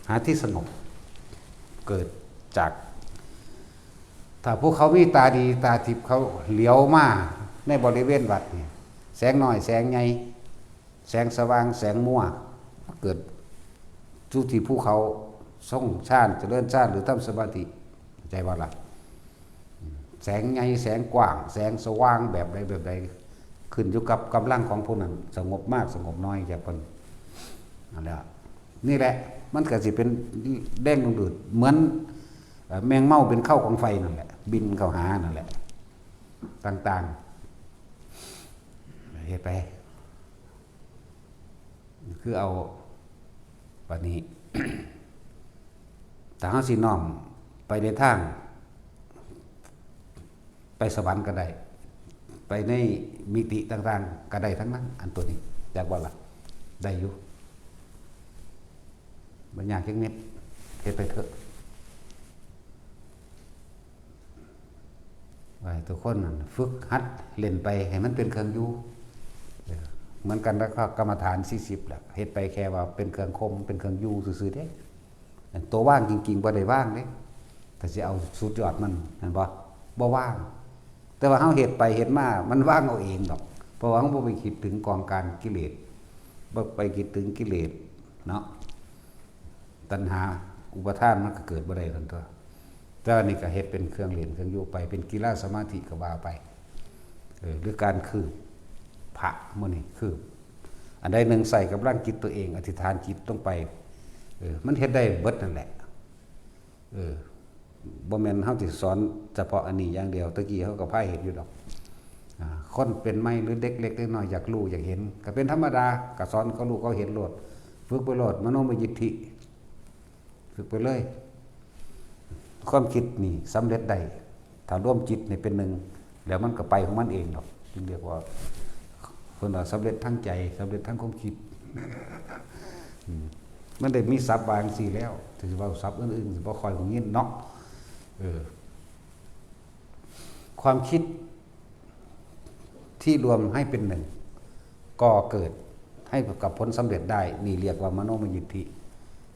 หาที่สงบ เกิดจาก ถ้าผู้เขามีตาดีตาทิพย์ เขาเหลียวมาในบริเวณวัดนี่ แสงน้อยแสงใหญ่ แสงสว่างแสงมัว เกิดอยู่ที่ผู้เขาทรงฌาน เจริญฌาน หรือทำสมาธิ เข้าใจบ่ล่ะ แสงใหญ่แสงกว้าง แสงสว่างแบบใดแบบใด ขึ้นอยู่กับกำลังของผู้นั้น สงบมากสงบน้อยจากเพิ่น นั่นแหละ นี่แหละ มันก็สิเป็นแรงดึงดูด เหมือน เอ่อ แมงเม่าเป็นเข่าของไฟนั่นแหละ บินเข้าหานั่นแหละ ต่างๆ เฮ็ดไป คือเอา บัดนี้ ถ้าเฮาสิน้อมไปในทาง ไปสวรรค์ก็ได้ ไปในมิติต่างๆ ก็ได้ทั้งนั้น อันตัวนี้ จักบ่ล่ะ ได้อยู่ บ่ยากจักเม็ด เฮ็ดไปเถอะ ว่าให้ทุกคนนั่นฝึกหัดเล่นไปให้มันเป็นเครื่องอยู่ เออ เหมือนกันแล้วก็กรรมฐานสี่สิบแหละ เฮ็ดไปแค่ว่าเป็นเครื่องคม เป็นเครื่องอยู่ซื่อๆ เด้ ตัวว่างจริงๆ บ่ได้ว่างเด้ ถ้าสิเอาสุดยอดมัน แม่นบ่ บ่ว่าง แต่ว่าเฮาเฮ็ดไปเฮ็ดมา มันว่างเอาเองดอก เพราะว่าเฮาบ่ไปคิดถึงกองการกิเลส บ่ไปคิดถึงกิเลสเนาะ ตัณหาอุปาทานมันก็เกิดบ่ได้ซั่นตั่ว แต่อันนี้ก็เฮ็ดเป็นเครื่องเล่นเครื่องอยู่ไป เป็นกีฬาสมาธิก็ว่าไป เออ หรือการคืบพระมื้อนี้คืบ อันใดหนึ่งใส่กำลังจิตตัวเอง อธิษฐานจิตลงไป เออ มันเฮ็ดได้เบิดนั่นแหละ เออ บ่แม่นเฮาสิสอนเฉพาะอันนี้อย่างเดียว ตะกี้เฮาก็พาเฮ็ดอยู่ดอก อ่า คนเป็นใหม่หรือเด็กเล็กเด็กน้อยอยากรู้อยากเห็น ก็เป็นธรรมดา ก็สอนเขารู้เขาเห็นโลด ฝึกไปโลด มโนมยิทธิ ฝึกไปเลย ความคิดนี่สำเร็จได้ ถ้ารวมจิตนี่เป็นหนึ่ง แล้วมันก็ไปของมันเองดอก จึงเรียกว่า เพิ่นว่าสำเร็จทั้งใจ สำเร็จทั้งความคิด อืม มันได้มีศัพท์ว่าจั่งซี้แล้ว ถึงสิเว้าศัพท์อื่นๆ สิบ่ค่อยได้ยินเนาะ เออ ความคิดที่รวมให้เป็นหนึ่ง ก็เกิดให้กับผลสำเร็จได้ นี่เรียกว่ามโนมยิทธิ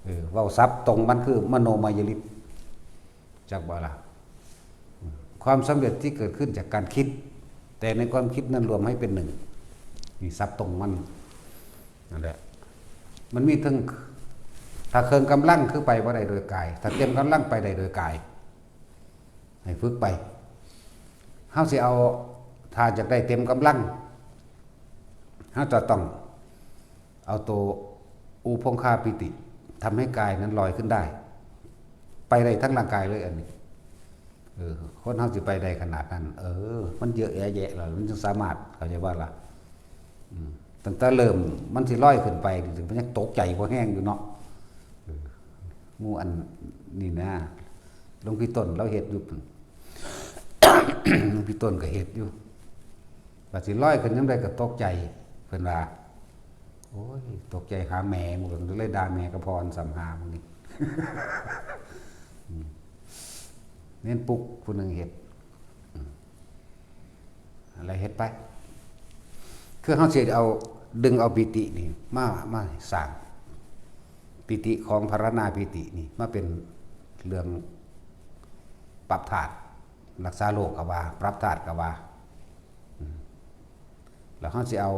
เออ เว้าศัพท์ตรงมันคือมโนมยฤทธิ์ จักบ่ล่ะ ความสำเร็จที่เกิดขึ้นจากการคิด แต่ในความคิดนั้นรวมให้เป็นหนึ่ง นี่ศัพท์ตรงมัน นั่นแหละ มันมีทั้ง ถ้าเครื่องกำลังคือไปบ่ได้โดยกาย ถ้าเต็มกำลังไปได้โดยกาย ให้ฝึกไป เฮาสิเอา ถ้าอยากได้เต็มกำลัง เฮาจะต้องเอาตัวอุพงคาปีติ ทำให้กายนั้นลอยขึ้นได้ ไปได้ทั้งร่างกายเลยอันนี้ เออ คนเฮาสิไปได้ขนาดนั้น เออ มันเยอะแยะแยะแล้ว มันจึงสามารถ เข้าใจบ่ล่ะ อืม ตั้งแต่เริ่มมันสิลอยขึ้นไปนี่ มันยังตกใจพอแฮงอยู่เนาะ เออ หมู่อันนี่นะ หลวงพี่ต้นลาวเฮ็ดอยู่ หลวงพี่ต้นก็เฮ็ดอยู่ ว่าสิลอยขึ้นยามใดก็ตกใจ เพิ่นว่า โอ้ย ตกใจหาแม่ หมู่ก็เลยด่าแม่กับพ่ออันซ้ำหาหมู่นี่ อืม เน้นปลุกผู้หนึ่งเฮ็ด อืม อะไรเฮ็ดไป คือเฮาสิเอา ดึงเอาปีตินี่มา มาสร้าง ปีติของภาวนาปีตินี่มาเป็นเรื่องปรับธาตุ รักษาโรคก็ว่า ปรับธาตุก็ว่า อืม แล้วเฮาสิเอา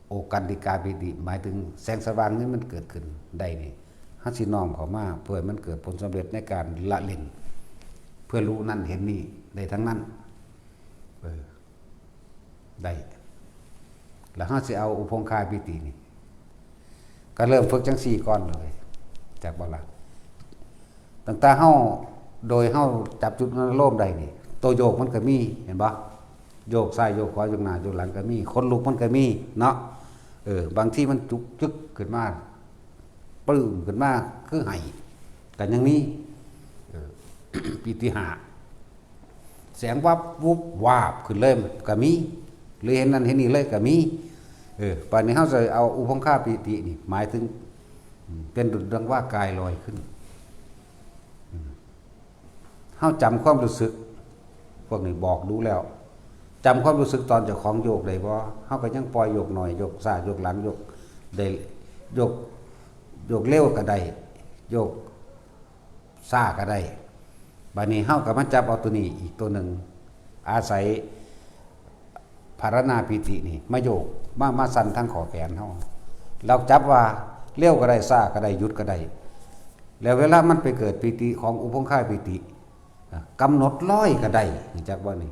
โอกันติกาปีติ หมายถึงแสงสว่างนี่มันเกิดขึ้นได้นี่ เฮาสิน้อมเข้ามาเพื่อให้มันเกิดผลสำเร็จในการละเล่น เพื่อรู้นั่นเห็นนี่ได้ทั้งนั้น เออ ได้ แล้วเฮาสิเอาอุพงคาปีตินี่ ก็เริ่มฝึกจั่งซี่ก่อนเลย จักบ่ล่ะ ตั้งแต่เฮา โดยเฮาจับจุดอารมณ์ได้นี่ ตัวโยกมันก็มี เห็นบ่ โยกซ้ายโยกขวา โยกหน้าโยกหลังก็มี ขนลุกมันก็มีเนาะ เออ บางทีมันจุกจึกขึ้นมา ปึ้มขึ้นมา คือไห้ ก็ยังมี เออ ปีติห้า แสงวับวุบวาบขึ้นเลยก็มี หรือเห็นนั่นเห็นนี่เลยก็มี เออ บัดนี้เฮาสิเอาอุพงคาปีตินี่ หมายถึง อืม เป็นดุจดังว่ากายลอยขึ้น อืม เฮาจำความรู้สึก พวกนี้บอกดูแล้ว จำความรู้สึกตอนเจ้าของโยกได้บ่ เฮาก็ยังปล่อยโยกหน่อย โยกซ้าย โยกหลัง โยกได้ โยก โยกเร็วก็ได้ โยก ซ่าก็ได้ บัดนี้เฮาก็มาจับเอาตัวนี้อีกตัวหนึ่ง อาศัยภาวนาปีตินี่มาโยก มา มาสั่นทั้งข้อแขนเฮา เราจับว่าเร็วก็ได้ ซ่าก็ได้ หยุดก็ได้ แล้วเวลามันไปเกิดปีติของอุพงคาปีติ กำหนดลอยก็ได้ รู้จักบ่นี่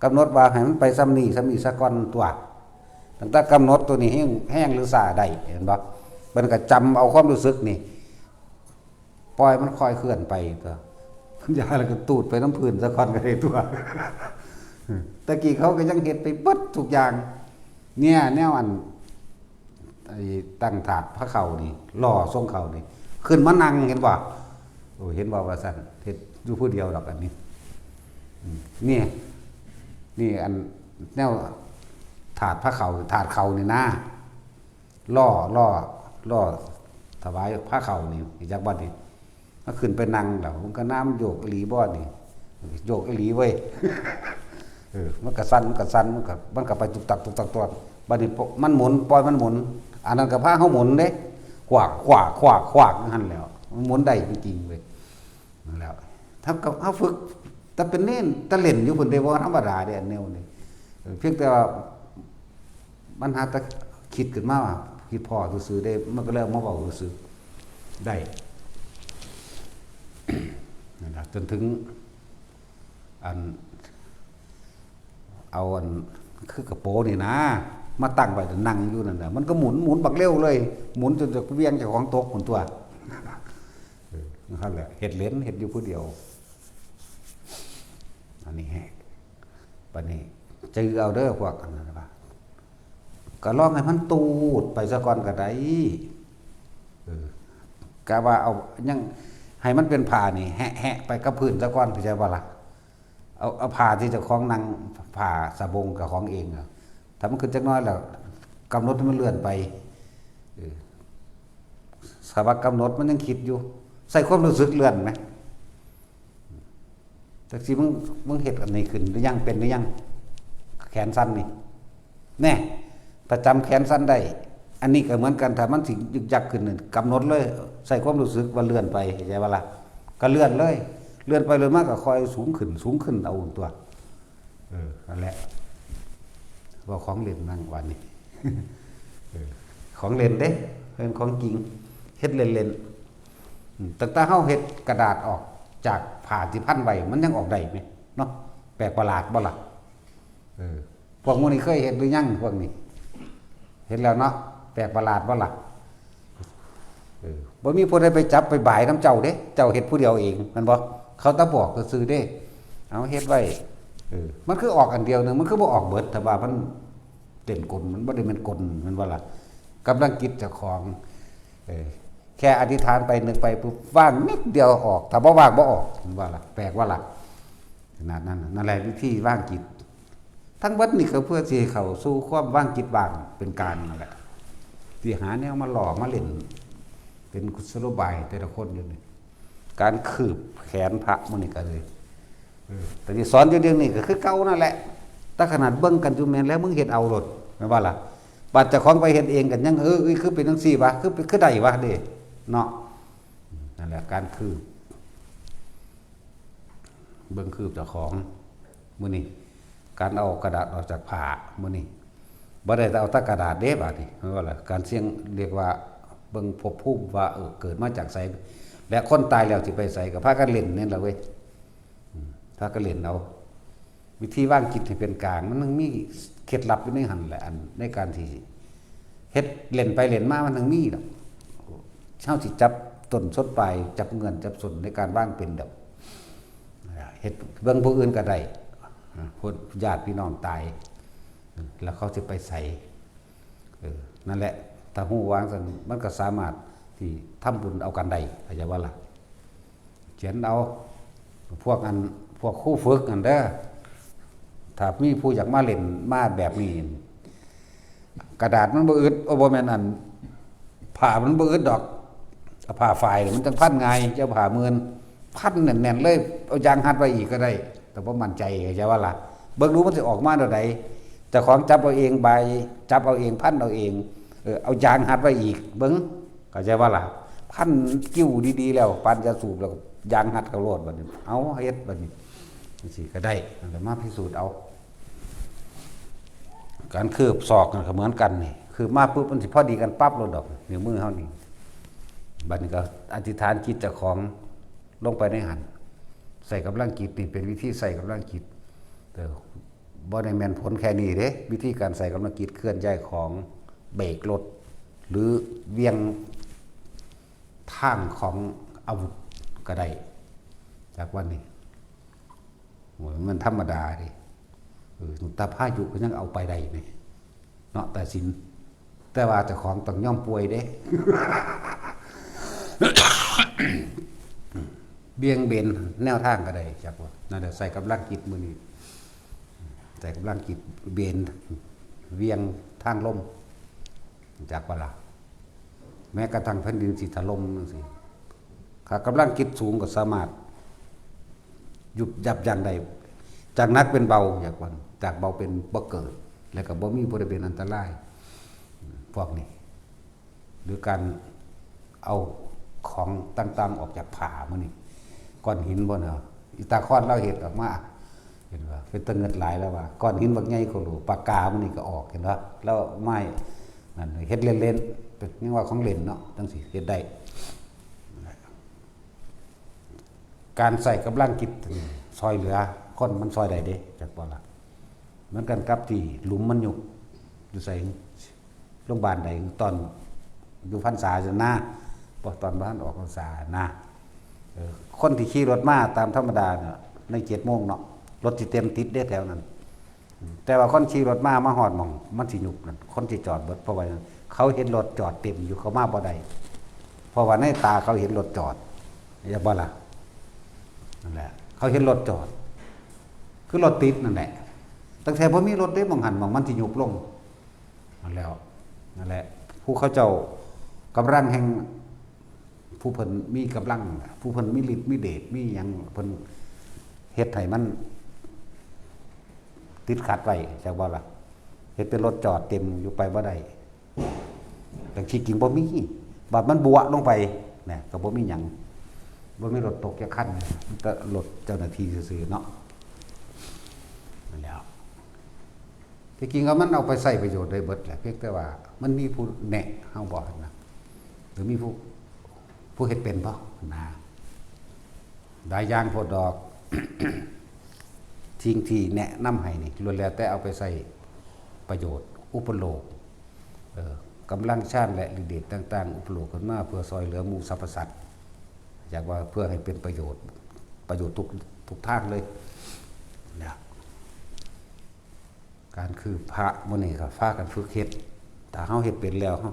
กำหนดว่าให้มันไปส่ำนี้ ส่ำนี้ซะก่อนตัว ตั้งแต่กำหนดตัวนี้แฮง แฮงหรือซ่าได้ เห็นบ่ มันก็จำเอาความรู้สึกนี่ ปล่อยมันค่อยเคลื่อนไปตัว อย่าแล้วก็ตูดไปนำพื้นซะก่อนก็ได้ตัว ตะกี้เขาก็ยังเฮ็ดไปเบิดทุกอย่าง เนี่ย แนวอัน ไอ้ตั้งถาดพระเข้านี่ หล่อทรงเข้านี่ ขึ้นมานั่ง เห็นบ่ โอ้ เห็นบ่ว่าซั่น เฮ็ดอยู่ผู้เดียวดอกอันนี้ นี่ นี่อันแนวถาดพระเขาถาดเขานี่นะ ล่อล่อล่อถวายพระเขานี่จักบัดนี่ มาขึ้นไปนั่งแล้วมันก็น้ำโยกอีหลีบ่นี่ โยกอีหลีเว้ย เออ มันก็สั่นมันก็สั่นมันก็มันก็ไปตุกตักตุกตักตัวบัดนี้มันหมุนปล่อยมันหมุน อันนั้นก็พาเขาหมุนเด้ ขวากขวากขวากขวากนั่นแหล้ว มันหมุนได้จริงๆเว้ย นั่นแหล้ว ถ้ากับเขาฝึก แต่เป็นเน้นแต่เล่นอยู่คนเดียวว่าธรรมดาเด้อันแนวนี้ เออ เพียงแต่ว่ามันหาแต่คิดขึ้นมาว่าคิดพอซื่อๆได้ มันก็เลยเอามาเว้าซื่อๆได้ นั่นล่ะ จนถึง อัน เอาอัน คือกระโปรงนี่นะ มาตั้งไว้นั่งอยู่นั่นน่ะ มันก็หมุนหมุนบักเร็วเลย หมุนจนจะเวียงเจ้าของตกหมุนตัว เออ นั่นแหละ เฮ็ดเล่น เฮ็ดอยู่ผู้เดียว อันนี้แฮะ บัดนี้ จื่อเอาเด้อพวกอันนั้นว่า ก็ลองให้มันตูดไปซะก่อนก็ได้ เออ กะว่าเอา ยัง ให้มันเป็นผ้านี่ แฮะๆไปกับพื้นซะก่อน เข้าใจบ่ล่ะ เอา เอาผ้าที่เจ้าของนั่ง ผ้าสบงกับของเองอะ ถ้ามันขึ้นจักหน้อยแล้ว กำหนดให้มันเลื่อนไป เออ ถ้าว่ากำหนดมันยังคิดอยู่ ใส่ความรู้สึกเลื่อนไหม จักสิมึง มึงเฮ็ดอันนี้ขึ้นหรือยัง เป็นหรือยัง แขนสั้นนี่ แน่ ถ้าจำแขนสั้นได้ อันนี้ก็เหมือนกัน ถ้ามันสิยึกยักขึ้นนี่ กำหนดเลย ใส่ความรู้สึกว่าเลื่อนไป เข้าใจบ่ล่ะ ก็เลื่อนเลย เลื่อนไปเลื่อนมาก็ค่อยสูงขึ้น สูงขึ้นเอาตัว เออ นั่นแหละ ว่าของเล่นนั่งวันนี้ เออ ของเล่นเด้ เป็นของจริง เฮ็ดเล่นๆ อืม ตั้งแต่เฮาเฮ็ดกระดาษออกจากผ้าที่พันไว้ มันยังออกได้ไหมเนาะ แปลกประหลาดบ่ล่ะ เออ พวกหมู่นี้เคยเฮ็ดหรือยัง พวกนี้ เฮ็ดแล้วเนาะ แปลกประหลาดบ่ล่ะ เออ บ่มีผู้ใดไปจับไปบายนำเจ้าเด้ เจ้าเฮ็ดผู้เดียวเอง แม่นบ่ เขาแต่บอกซื่อๆเด้ เอาเฮ็ดไว้ เออ มันคือออกอันเดียวหนึ่ง มันคือบ่ออกเบิด ถ้าว่ามันเล่นกล มันบ่ได้แม่นกล แม่นบ่ล่ะ กำลังจิตเจ้าของ เออ แค่อธิษฐานไปนึกไปปุ๊บ ว่างนิดเดียวออก ถ้าบ่ว่างบ่ออก แม่นบ่ล่ะ แปลกบ่ล่ะ ขนาดนั้นน่ะ นั่นแหละวิธีวางจิต ทั้งเบิดนี่ก็เพื่อสิให้เข้าสู่ความวางจิตว่างเป็นกลางนั่นแหละ ที่หาแนวมาหล่อมาเล่น เป็นกุศโลบายแต่ละคนอยู่นี่ การคืบแขนพระมื้อนี้ก็เลย เออ แต่ที่สอนอยู่เดี๋ยวนี้ก็คือเก่านั่นแหละ แต่ขนาดเบิ่งกันอยู่แม่นแล้วมึงเฮ็ดเอาโลด แม่นบ่ล่ะ บัดเจ้าของไปเฮ็ดเองกันยัง เออ เอ้ย คือเป็นจังซี่วะ คือเป็น คือได้วะเด้ เนาะ นั่นแหละ การคืบ เบิ่งคืบเจ้าของ มื้อนี้ การเอากระดาษออกจากผ้า มื้อนี้ บ่ได้เอาแต่กระดาษเด้ บาดนี้ แม่นบ่ล่ะ การเสี่ยง เรียกว่า เบิ่งภพภูมิว่า เออ เกิดมาจากไส และคนตายแล้วสิไปไส ก็พากันเล่นนี่ล่ะเว้ย อืม พากันเล่นเอา วิธีวางจิตให้เป็นกลาง มันต้องมีเคล็ดลับอยู่ในหั่นแหละ อัน ในการที่เฮ็ดเล่นไปเล่นมา มันต้องมีดอก เฮาสิจับต้นชนปลาย จับเงื่อนจับส้นในการวางเป็นดอก เฮ็ดเบิ่งผู้อื่นก็ได้ อ่า คนญาติพี่น้องตาย แล้วเขาสิไปไส เออ นั่นแหละ ถ้าฮู้วางซั่น มันก็สามารถที่ทำบุญเอากันได้ เข้าใจบ่ล่ะ เขียนเอา พวกอัน พวกครูฝึกนั่นเด้อ ถ้ามีผู้อยากมาเล่นมาแบบนี้ กระดาษมันบ่อึด โอ้ บ่แม่นอัน ผ้ามันบ่อึดดอก เอาผ้าฝ้ายนี่มันจั่งพันง่าย เจ้าผ้ามื่น พันแน่นๆเลย เอายางฮัดไว้อีกก็ได้ แต่บ่มั่นใจ เข้าใจบ่ล่ะ เบิ่งดูมันสิออกมาแนวใด เจ้าของจับเอาเอง บาย จับเอาเอง พันเอาเอง เออ เอายางฮัดไว้อีก เบิ่ง เข้าใจบ่ล่ะ พันกิ้วดีๆแล้ว ปานยาสูบแล้วก็ยางฮัดเข้าโลดบัดนี้ เอาเฮ็ดบัดนี้ จั่งซี้ก็ได้ นั่นแหละ มาพิสูจน์เอา การคืบศอกนั่นก็เหมือนกันนี่ คืบมาปุ๊บมันสิพอดีกันปั๊บโลดดอก นิ้วมือเฮานี่ บัดนี้ก็อธิษฐานจิตเจ้าของลงไปในหั่น ใส่กำลังจิตนี่เป็นวิธีใส่กำลังจิต เออ บ่ได้แม่นผลแค่นี้เด้ วิธีการใส่กำลังจิต เคลื่อนย้ายของ เบรกรถ หรือเวียงทางของอาวุธก็ได้ จากวันนี้ โอ้ย มันธรรมดาเด้ เออ แต่พายุก็ยังเอาไปได้นี่ เนาะ แต่สิน แต่ว่าเจ้าของต้องยอมป่วยเด้ เบี่ยงเบนแนวทางก็ได้ จักว่า นั่นแหละ ใส่กำลังจิตมื้อนี้ ใส่กำลังจิตเบนเวียงทางลม จักว่าล่ะ แม้กระทั่งแผ่นดินสิถล่มจังซี่ ถ้ากำลังจิตสูงก็สามารถ ยุบยับยั้งได้ จากหนักเป็นเบา จักว่า จากเบาเป็นบ่เกิด แล้วก็บ่มี บ่ได้เป็นอันตราย พวกนี้ หรือการเอาของต่างๆออกจากผ้ามื้อนี้ ก้อนหินบ่เนาะ อีตาคอนลาวเฮ็ดออกมา เห็นบ่ เป็นตาเงิดหลายแล้วว่า ก้อนหินบักใหญ่โคโล ปากกามื้อนี้ก็ออก เห็นบ่ แล้วไม้นั่นเฮ็ดเล่นๆ เป็นยังว่าของเล่นเนาะ จังซี่เฮ็ดได้ การใส่กำลังจิตซอยเหลือคนมันซอยได้เด้ จักบ่ล่ะ เหมือนกันกับที่หลุมมันยุบ อยู่ไส โรงพยาบาลใด ตอนอยู่พรรษาซั่นนะ บ่ ตอนบ่ทันออกพรรษานะ เออ คนที่ขี่รถมาตามธรรมดาน่ะ ในเจ็ดโมงเนาะ รถสิเต็มติดเด้แถวนั้น แต่ว่าคนขี่รถมา มาฮอดหม่องมันสิยุบนั่น คนสิจอดเบิด เพราะว่าหยัง เขาเห็นรถจอดเต็มอยู่ เขามาบ่ได้ เพราะว่าในตาเขาเห็นรถจอด เห็นบ่ล่ะ นั่นแหละ เขาเห็นรถจอด คือรถติดนั่นแหละ ตั้งแต่บ่มีรถเด้ หม่องหั่นหม่องมันสิยุบลง นั่นแล้ว นั่นแหละ ผู้เขาเจ้ากำลังแห่ง ผู้เพิ่นมีกำลัง ผู้เพิ่นมีฤทธิ์มีเดช มีหยัง เพิ่นเฮ็ดให้มันติดขัดไว้ จักบ่ล่ะ เฮ็ดเป็นรถจอดเต็มอยู่ ไปบ่ได้ แต่ที่จริงบ่มี บัดมันบัวลงไปนะ ก็บ่มีหยัง บ่มีรถตกจักคัน มันก็รถเจ้าหน้าที่ซื่อๆเนาะ นั่นแหล้ว ที่จริงแล้วมันเอาไปใช้ประโยชน์ได้เบิดแหละ เพียงแต่ว่ามันมีผู้แนะเฮาบ่นะ หรือมีผู้ ผู้เฮ็ดเป็นบ่นะ หลายอย่างโพดดอก สิ่งที่แนะนำให้นี่ ล้วนแล้วแต่เอาไปใช้ประโยชน์ อุปโลก เอ่อ กำลังฌานและฤทธิ์เดชต่างๆ อุปโลกขึ้นมาเพื่อซอยเหลือหมู่สรรพสัตว์ อยากว่าเพื่อให้เป็นประโยชน์ ประโยชน์ทุก ทุกทางเลยนะ การคือพระมื้อนี้ก็พากันฝึกเฮ็ด ถ้าเฮาเฮ็ดเป็นแล้ว เฮา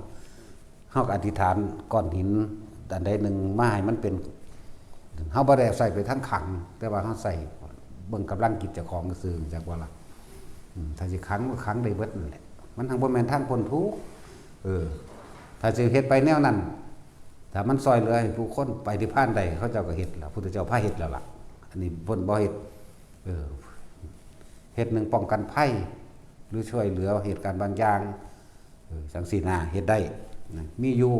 เฮาก็อธิษฐานก้อนหินอันใดหนึ่งมาให้มันเป็น เฮาบ่ได้ใส่ไปทั้งขัง แต่ว่าเฮาใส่เบิ่งกำลังจิตเจ้าของซื่อ จักว่าล่ะ อืม ถ้าสิขังก็ขังได้เบิดนั่นแหละ มันทั้งบ่แม่นทางพ้นทุกข์ เออ ถ้าสิเฮ็ดไปแนวนั้น ถ้ามันซอยเหลือให้ผู้คนไปนิพพานได้ เขาเจ้าก็เฮ็ดแล้ว พุทธเจ้าพาเฮ็ดแล้วล่ะ อันนี้เพิ่นบ่เฮ็ด เออ เฮ็ดหนึ่งป้องกันภัย หรือช่วยเหลือเหตุการณ์บางอย่าง เออ จังซี่นะ เฮ็ดได้นะ มีอยู่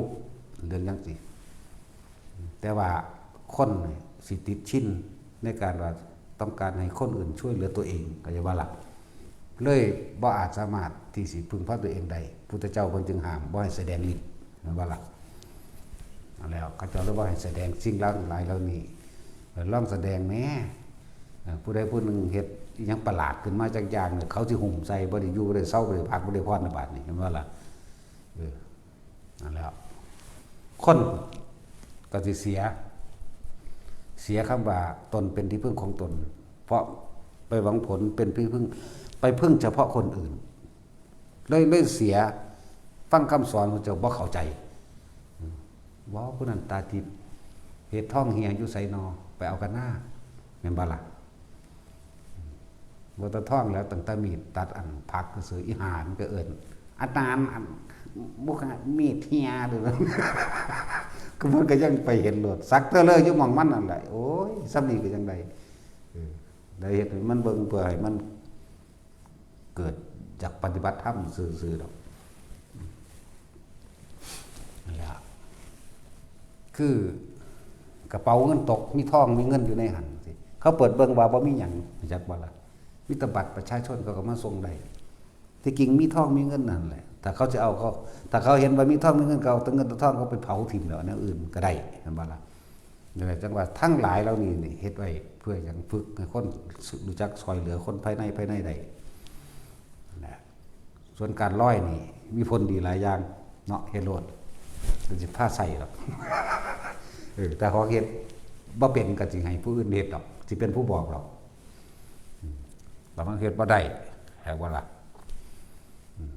เรื่องจังซี่ แต่ว่าคนนี่สิติดชินในการว่าต้องการให้คนอื่นช่วยเหลือตัวเอง เข้าใจบ่ล่ะ เลยบ่อาจสามารถที่สิพึ่งพาตัวเองได้ พุทธเจ้าเพิ่นจึงห้ามบ่ให้แสดงฤทธิ์ แม่นบ่ล่ะ นั่นแหล้ว เขาเจ้าเลยบ่ให้แสดงสิ่งเหล่าหลายเหล่านี้ เออ ลองแสดงแหน่ เออ ผู้ใดผู้หนึ่งเฮ็ดอิหยังประหลาดขึ้นมาจักอย่างเนี่ย เขาสิหุ้มใส่ บ่ได้อยู่ บ่ได้เซา บ่ได้พัก บ่ได้ผ่อน บาดนี้ เห็นบ่ล่ะ เออ นั่นแหล้ว คนก็สิเสีย เสียคำว่าตนเป็นที่พึ่งของตน เพราะไปหวังผลเป็นที่พึ่ง ไปพึ่งเฉพาะคนอื่น เลย เลยเสีย ฟังคำสอนของเจ้าบ่เข้าใจ อืม ว่าผู้นั้นตาทิพย์ เฮ็ดทองเหี่ยอยู่ไสนอ ไปเอากันหน้า แม่นบ่ล่ะ บ่แต่ทองแล้ว ตั้งแต่มีดตัดอันผักซื่อ อีหามันก็เอิ้น อาจารย์ อัน บ่ มีดเหี่ย หรือ ก็มันก็ยังไปเห็นโลด สักเทื่อเลยอยู่หม่องมันนั่นแหละ โอ้ย ส่ำนี้ก็ยังได้ เออ ได้เฮ็ดให้มันเบิ่ง เพื่อให้มันเกิดจากปฏิบัติธรรมซื่อๆดอก นั่นแหละ คือกระเป๋าเงินตก มีทองมีเงินอยู่ในหั่นสิ เขาเปิดเบิ่งว่าบ่มีหยัง จักบ่ล่ะ มีแต่บัตรประชาชน เขาก็มาส่งได้ ที่จริงมีทองมีเงินนั่นแหละ ถ้าเขาจะเอาเขา ถ้าเขาเห็นว่ามีทองมีเงิน เขาเอาแต่เงินแต่ทอง เขาไปเผาถิ่มแล้ว แนวอื่นก็ได้ เห็นบ่ล่ะ นั่นแหละ จังว่าทั้งหลายเหล่านี้นี่เฮ็ดไว้เพื่อหยัง ฝึกให้คนรู้จักซอยเหลือคนภายใน ภายในได้นะ ส่วนการลอยนี่มีผลดีหลายอย่างเนาะ เฮ็ดโลด เดี๋ยวสิพาใส่ดอก เออ แต่ของเฮ็ดบ่เป็นก็สิให้ผู้อื่นเฮ็ดดอก สิเป็นผู้บอกดอก อืม บางครั้งเฮ็ดบ่ได้ แฮะว่าล่ะ อืม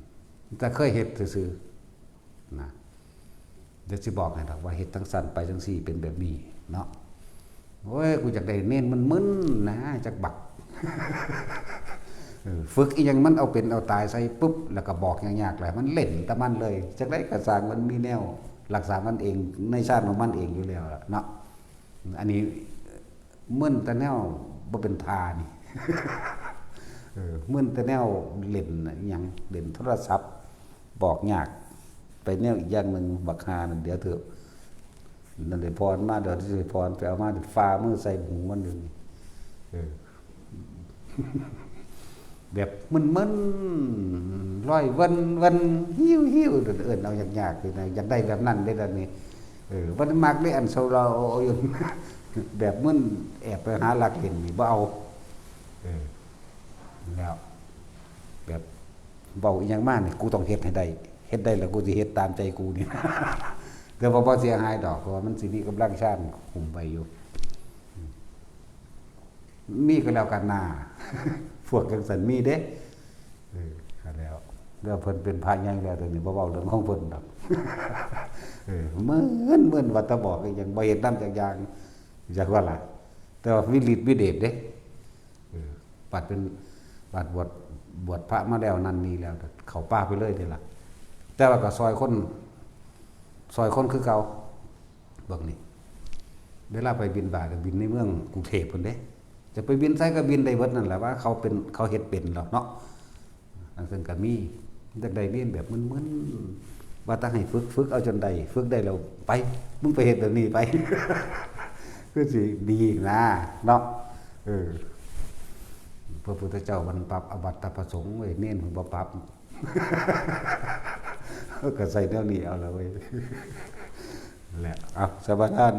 แต่เคยเฮ็ดซื่อๆนะ เดี๋ยวสิบอกให้ดอกว่าเฮ็ดจังซั่นไปจังซี่ เป็นแบบนี้เนาะ โอ้ย กูอยากได้เนนมันมึนนะจักบัก เออ ฝึกอีหยังมันเอาเป็นเอาตายใส่ปุ๊บ แล้วก็บอกยากๆแหละ มันเล่นแต่มันเลย จักได้กระสร้าง มันมีแนวรักษามันเอง ในชาติของมันเองอยู่แล้วล่ะเนาะ อันนี้มึนแต่แนวบ่เป็นท่านี่ เออ มึนแต่แนวเล่นน่ะ อิหยัง เล่นโทรศัพท์ บอกยาก ไปแนวอีกอย่างหนึ่ง บักฮานั่น เดี๋ยวเถอะ นั่นได้พรมา เดี๋ยวสิพรไปเอามา ฟ้ามือใส่หูมันอยู่นี่ เออ แบบมึนๆ ร้อยวันวัน หิ้วหิ้ว เอิ้นเอายากๆ อยู่นะ อยากได้แบบนั้นได้แบบนี้ เออ บ่ได้มักได้อันเซาเราเอาอยู่ แบบมึน แอบไปหาลักเล่นนี่บ่เอา เออ แล้ว แบบเว้าอีหยังมานี่ กูต้องเฮ็ดให้ได้ เฮ็ดได้แล้วกูสิเฮ็ดตามใจกูนี่ แต่ว่าบ่เสียหายดอก เพราะว่ามันสิมีกำลังฌานคุมไปอยู่ มีก็แล้วกันนา พวกจังซั่นมีเด้ เออ ก็แล้ว แล้วเพิ่นเป็นพระใหญ่แล้ว เดี๋ยวนี้บ่เว้าเรื่องของเพิ่นดอก เออ เหมือน เหมือนว่าตาบอกอีหยัง บ่เฮ็ดนำจักอย่าง จักว่าล่ะ แต่ว่ามีฤทธิ์มีเดชเด้ เออ บัดเป็น บัดบวช บวชพระมาแล้วนั่นนี่แล้ว เข้าป่าไปเลยเด้ล่ะ แต่ว่าก็ซอยคน ซอยคนคือเก่า เบิ่งนี่ เวลาไปบิณฑบาตก็บิณในเมืองกรุงเทพฯพุ้นเด้ จะไปบิณไสก็บิณได้เบิดนั่นแหละ ว่าเขาเป็น เขาเฮ็ดเป็นแล้วเนาะ อันซั่นก็มี จักได้เรียนแบบมึนๆ ว่าแต่ให้ฝึก ฝึกเอาจนได้ ฝึกได้แล้วไป มึงไปเฮ็ดแบบนี้ไป คือสิดีนะ เนาะ เออ พระพุทธเจ้ามันปรับอบัตตพระสงฆ์เว้ย เณรมันบ่ปรับ ก็ใส่แนวนี้เอาละเว้ย แหละ เอา สมาทาน